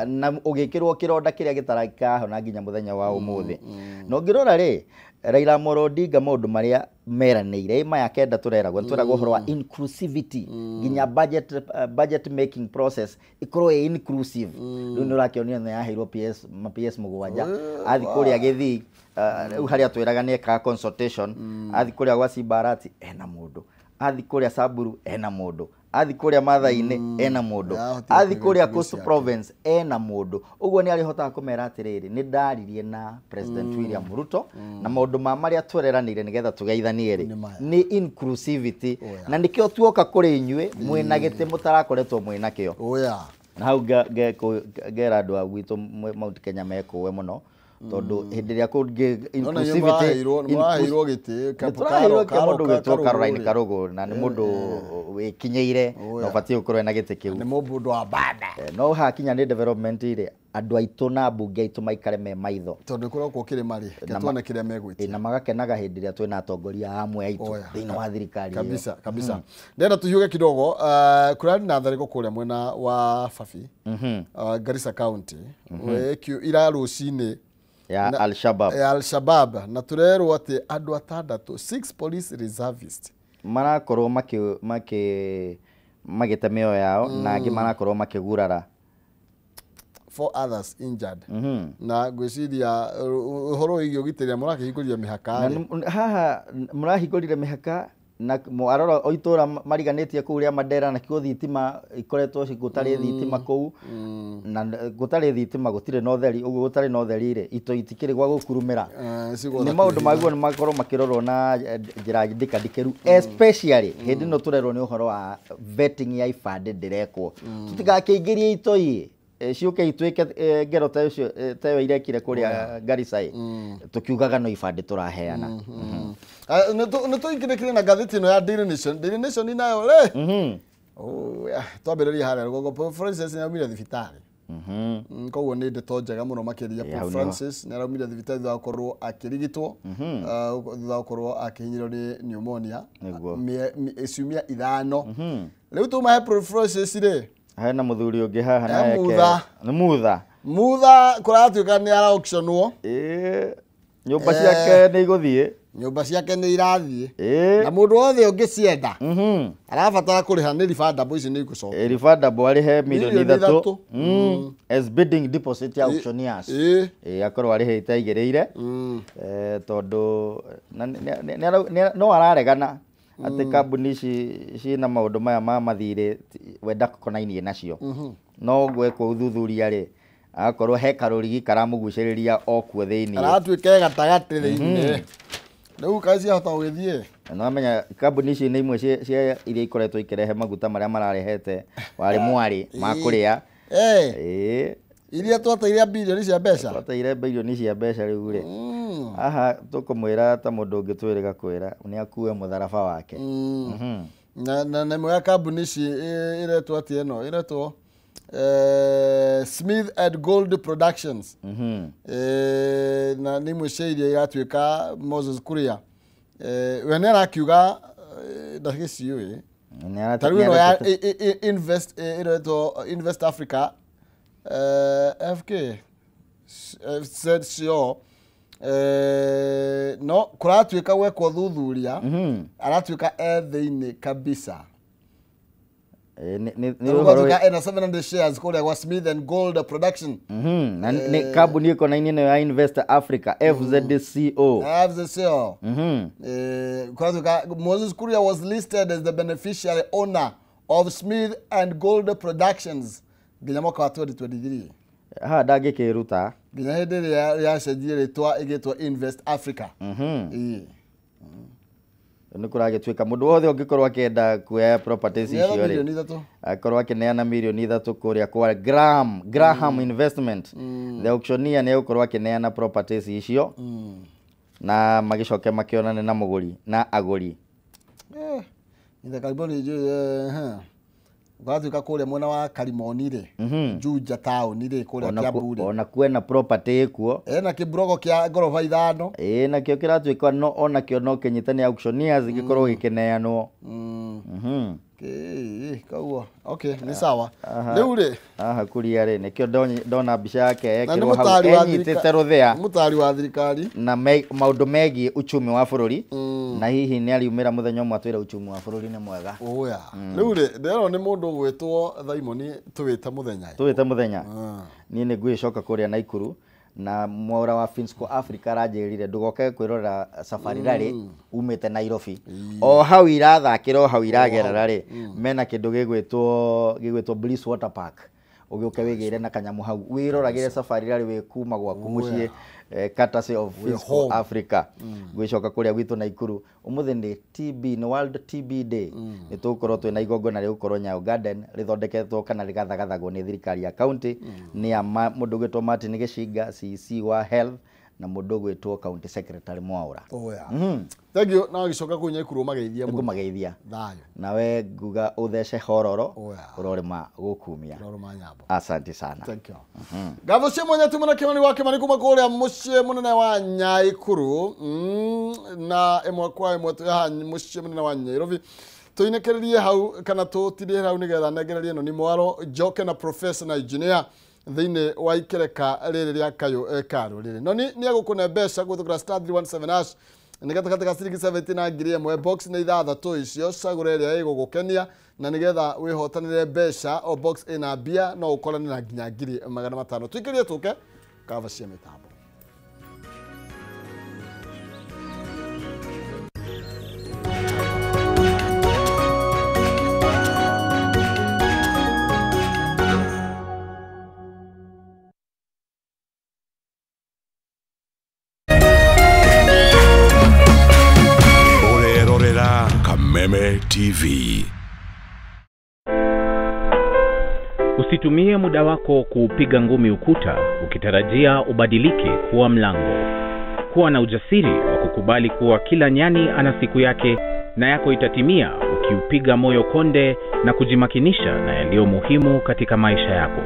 na ũgĩkĩrwo kĩronda kĩrĩa gĩtarakahona nginya mũthenya wa ũmũthĩ. Na ũngĩrora rĩ Raila Amolo Odinga maũndũ marĩa meranĩire maya 9 tũreragwo tũreragwo ũhoro wa inclusivity nginya budget making process ĩkorwo ĩ inclusive. Rĩu nĩ ũrakĩonire nĩ yaheirwo PS ma PS 7 athi kũrĩa Gĩthii rĩu harĩa twĩraga nĩ ekaga consultation, athi kũrĩa gwa Simbarati ena mũndũ, athi kũrĩa Samburu ena mũndũ, athi kũrĩa Mathai-inĩ ena mũndũ, athi kũrĩa Coastal Province ena mũndũ. Ũguo nĩ arĩhotaga kũmera atĩrĩrĩ nĩ ndaririe na President William Ruto na maũndũ ma marĩa twereranĩire nĩgetha tũgeithanie rĩ nĩ inclusivity, na nĩkĩo tuoka kũrĩ inyuĩ mwĩna gĩtĩ mũtarakoretwo mwĩna kĩo. Na hau ngera andũ a gwitũ Mount Kenya mekũwe mũno tondũ hĩndĩ ĩrĩa kũngĩ inclusivity mũraheirwo gĩtĩ tũraheirwo kĩa mũndũ gwĩtwo Caroline Karũgũ na nĩ mũndũ wĩkinyĩire na ũbatiĩ gũkorwo ena gĩtĩ kĩu, nĩ mũndũ wa bada. No hakinya nĩ development rĩ andũ aitũ na mbunge aitũ maikare me maitho tondũ kũrokwo kĩrĩma rĩ tuone kĩrĩa megwĩtia na magakenaga hĩndĩ ĩrĩa twĩna atongoria amwe aitũ thĩinĩ wa thirikari kabisa kabisa. Ndĩrenda tũhiũge kidogo kũrarĩ na tharĩko kũrĩa mwena wa Fafi Garissa County ira rũcinĩ ya Al-Shabaab, ya Al-Shabaab, na turerwo atĩ andũ 6 6 police reservists marakorwo magĩte mĩoyo yao na angĩ marakorwo makĩgurara, 4 others injured. Na ngwĩciria ũhoro wĩgiĩ ũgitĩri mũrakĩhingũrire mĩhaka haha mũrahingũrire mĩhaka na arora o itũra mariganĩtie kũu rĩa Mandera na kĩo thitima ikoretwo gũtarĩ thitima kũu na gũtarĩ thitima gũtirĩ na ũtheri, ũguo gũtarĩ na ũtheri rĩ ito itikĩrĩ gwa gũkurumĩra. Nĩ maũndũ maguo nĩ makorwo makĩrorwo na njĩra ndikandikĩru, especially hĩndĩ ĩno tũrerwo nĩ ũhoro wa vetting ya ibandĩ ndĩrekwo, tũtigakĩingĩrie itoi ciũke ituĩke ngero ta icio ta ĩyo irekire kũrĩa Garissa tũkiugaga no ibandĩ tũraheana. Nĩ tũingĩrĩkire na ngathĩti ĩno ya Daily Nation. Daily Nation nayo rĩ twambĩrĩrie harĩa rũgongo. Francis nĩ aumire thibitarĩ. Koguo nĩ ndeto njega mũno makĩria. Pope Francis nĩ araumire thibitarĩ thutha wa gũkorwo akĩrigitwo, thutha wa gũkorwo akĩhinyĩrĩrio nĩ pneumonia ciumia 5. Rĩu tuma he Pope Francis rĩ, hena mũthuri ũngĩ haha na yake nĩ Mutha. Mutha kũratuĩka nĩ ara auctionwo. Nyũmba ciake nĩ igũthiĩ, nyũmba ciake nĩ irathiĩ, na mũndũ wothe ũngĩcienda arabatara kũrĩha nĩ refundable, ici nĩ igũcoka. Refundable arĩhe milioni 3 as bidding deposit ya auctioneers. Akorwo arĩhĩte aigĩrĩire, tondũ no araregana atĩ kambuni ici ciĩna maũndũ maya ma mathirĩ we ndakonainie nacio, no gwekwo ũthuthuria rĩ, agakorwo he karũrigi karamũgucĩrĩria o kuo thĩiniĩ, aratuĩka gatagatĩ thĩiniĩ. Rĩu kaĩ ciahota gũgĩthiĩ? No amenya kambuni ici nĩ imwe cia iria ikoretwo ikĩrehe maguta marĩa mararehete warĩ mwarĩ ma kũrĩa. Iria twateire bilioni cia mbeca, twateire bilioni cia mbeca. Rĩu rĩ, haha tũkũmwĩra ta mũndũ ũngĩ twĩrĩga kwĩra nĩ akue mũtharaba wake. Na ĩmwe ya kambuni ici ĩretwo atĩ ĩno ĩretwo Smith and Gold Productions. Na nĩ imwe cia iria iratuĩka Moses Kuria we nĩ arakiuga ndagĩciũĩ ta rĩu ĩno ya Invest ĩretwo Invest Africa FK ZCO, no kũratuĩka gwekwo thuthuria aratuĩka e thĩinĩ kabisa. Nĩ ena 700 shares kũrĩa gwa Smith and Gold Production. Na nĩ kambuni ĩkonainie nayo ya Invest Africa FZCO. FZCO. Kũratuĩka Moses Kuria was listed as the beneficiary owner of Smith and Gold Productions nginya mwaka wa 2023. Haha ndangĩkĩruta nginya hĩndĩ ĩrĩa yacenjirie rĩtwa ĩgĩtwo Invest Africa. Nĩ kũragĩtuĩka mũndũ wothe ũngĩkorwo akĩenda kuoya properties icio rĩ, akorwo akĩneana milioni 3 kũrĩa kwa Graham Investment. The auctioneer nĩ egũkorwo akĩneana properties icio na magĩcoke makĩonane na mũgũri na agũri. Ithe kariboni ũgatuĩka kũrĩa mwena wa Karimoni rĩ, Juja taũni rĩ, kũrĩa Kiambu rĩ, ona kwĩna property ĩkuo, ena kĩmburogo kĩa ngoroba 5. Nakĩo kĩratuĩka no onakĩo no kĩnyitane auctioneers gĩkorwo gĩkĩneanwo. Koguo okay, nĩ sawa. Rĩu rĩ, haha Kuria rĩ, nĩkĩo ndona mbica yake yekĩrwo hau enyitĩte rũthĩa, mũtari wa thirikari na maũndũ megiĩ uchumi wa bũrũri, na hihi nĩ ariumĩra mũthenya ũmwe atwĩre uchumi wa bũrũri nĩ mwega. Oya. Rĩu rĩ, ndĩrona nĩ mũndũ ũgwĩtwo Thaimoni tũwĩte mũthenya. Tũwĩte mũthenya. Niĩ nĩ ngwĩcoka kũrĩa Naikuru na mwaura wa Finsco Africa aranjĩrire ndũgoke kwĩrorera Safari Rally umĩte Nairobi. O hau irathakĩra, o hau iragerera rĩ, mena kĩndũ gĩgwĩtwo Bliss Water Park. Ũgĩũke wĩgĩre na kanyamũ hau wĩroragĩre Safari Rally wĩ kuma gwaku mũciĩ, courtesy of Finsco Africa. Ngwĩcoka kũrĩa gwitũ Naikuru ũmũthĩ nĩ TB, nĩ World TB Day. Nĩ tũgũkorwo twĩna igongona rĩgũkorwo Nyayo Garden rĩthondeketwo kana rĩgathagathagwo nĩ thirikari ya county nĩ ya mũndũ ũgwĩtwo Martin Gĩcinga CC wa Health na mũndũ ũgwĩtwo County Secretary Mwaura. Thank you. Na gĩcoka kũu Nyaikuru ũmageithia mũno. Ngũmageithia. Thayũ. Nawe nguga ũthece hororo ũrorĩma gũkumia. Ũrorĩma nyambo. Asante sana. Thank you. Ngatho cia mwanya tumana Kĩmani wa Kĩmani kuma kũrĩa mũciĩ mũnene wa Nyaikuru, na ĩmwe kwa ĩmwe twĩ haha mũciĩ mũnene wa Nairobi. Tũinĩkĩrĩrie hau kana tũtirĩre hau nĩgetha nengererie ĩno nĩ mwaro njoke na professor na engineer thĩinĩ wa ikereka rĩrĩ rĩa kayũ ka rũrĩrĩ. No nĩ egũkũne mbeca kũhĩtũkĩra star 317 hash nĩ gatagatĩ ka ciringi 70 na 1000, box nĩ 6 icio, cagũra ĩrĩa ĩgũgũkenia na nĩgetha wĩhotanĩre mbeca. O box ĩna mbia no ũkorane na nginya 500,000. Tũikĩrie tũke kava cia mĩtambo. Kameme TV. Usitumie muda wako kuupiga ngumi ukuta ukitarajia ubadilike kuwa mlango. Kuwa na ujasiri wa kukubali kuwa kila nyani ana siku yake na yako itatimia ukiupiga moyo konde na kujimakinisha na yaliyo muhimu katika maisha yako.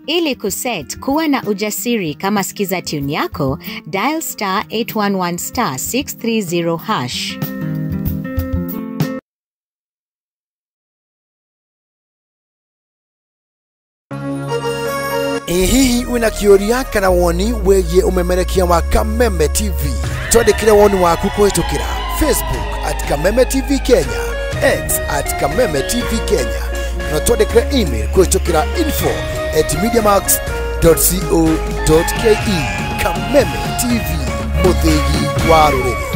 Ili kuset kuwa na ujasiri kama skiza tune yako, dial star 811 star 630 hash. Ĩ hihi wĩna kĩũria kana woni wĩgiĩ ũmemerekia wa Kameme TV? Twandĩkĩre woni waku kũhĩtũkĩra Facebook at Kameme TV Kenya, X at Kameme TV Kenya, na twandĩkĩre email kũhĩtũkĩra info@mediamax.co.ke. Kameme TV, mũthĩgi wa rũrĩrĩ.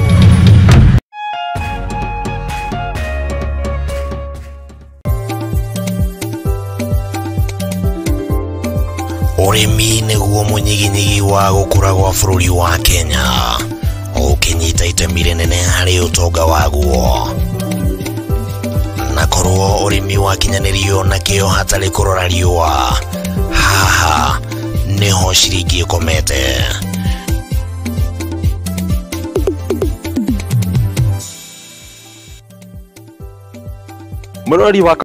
Ũrĩmi nĩguo mũnyiginyigi wa gũkũra gwa bũrũri wa Kenya, ũkĩnyita itemi rĩnene harĩ ũtonga waguo. Na korwo ũrĩmi wakinyanĩrio na kĩo hatarĩ kũrora riũa, haha nĩho ciringi ĩkomete. Mũrori wa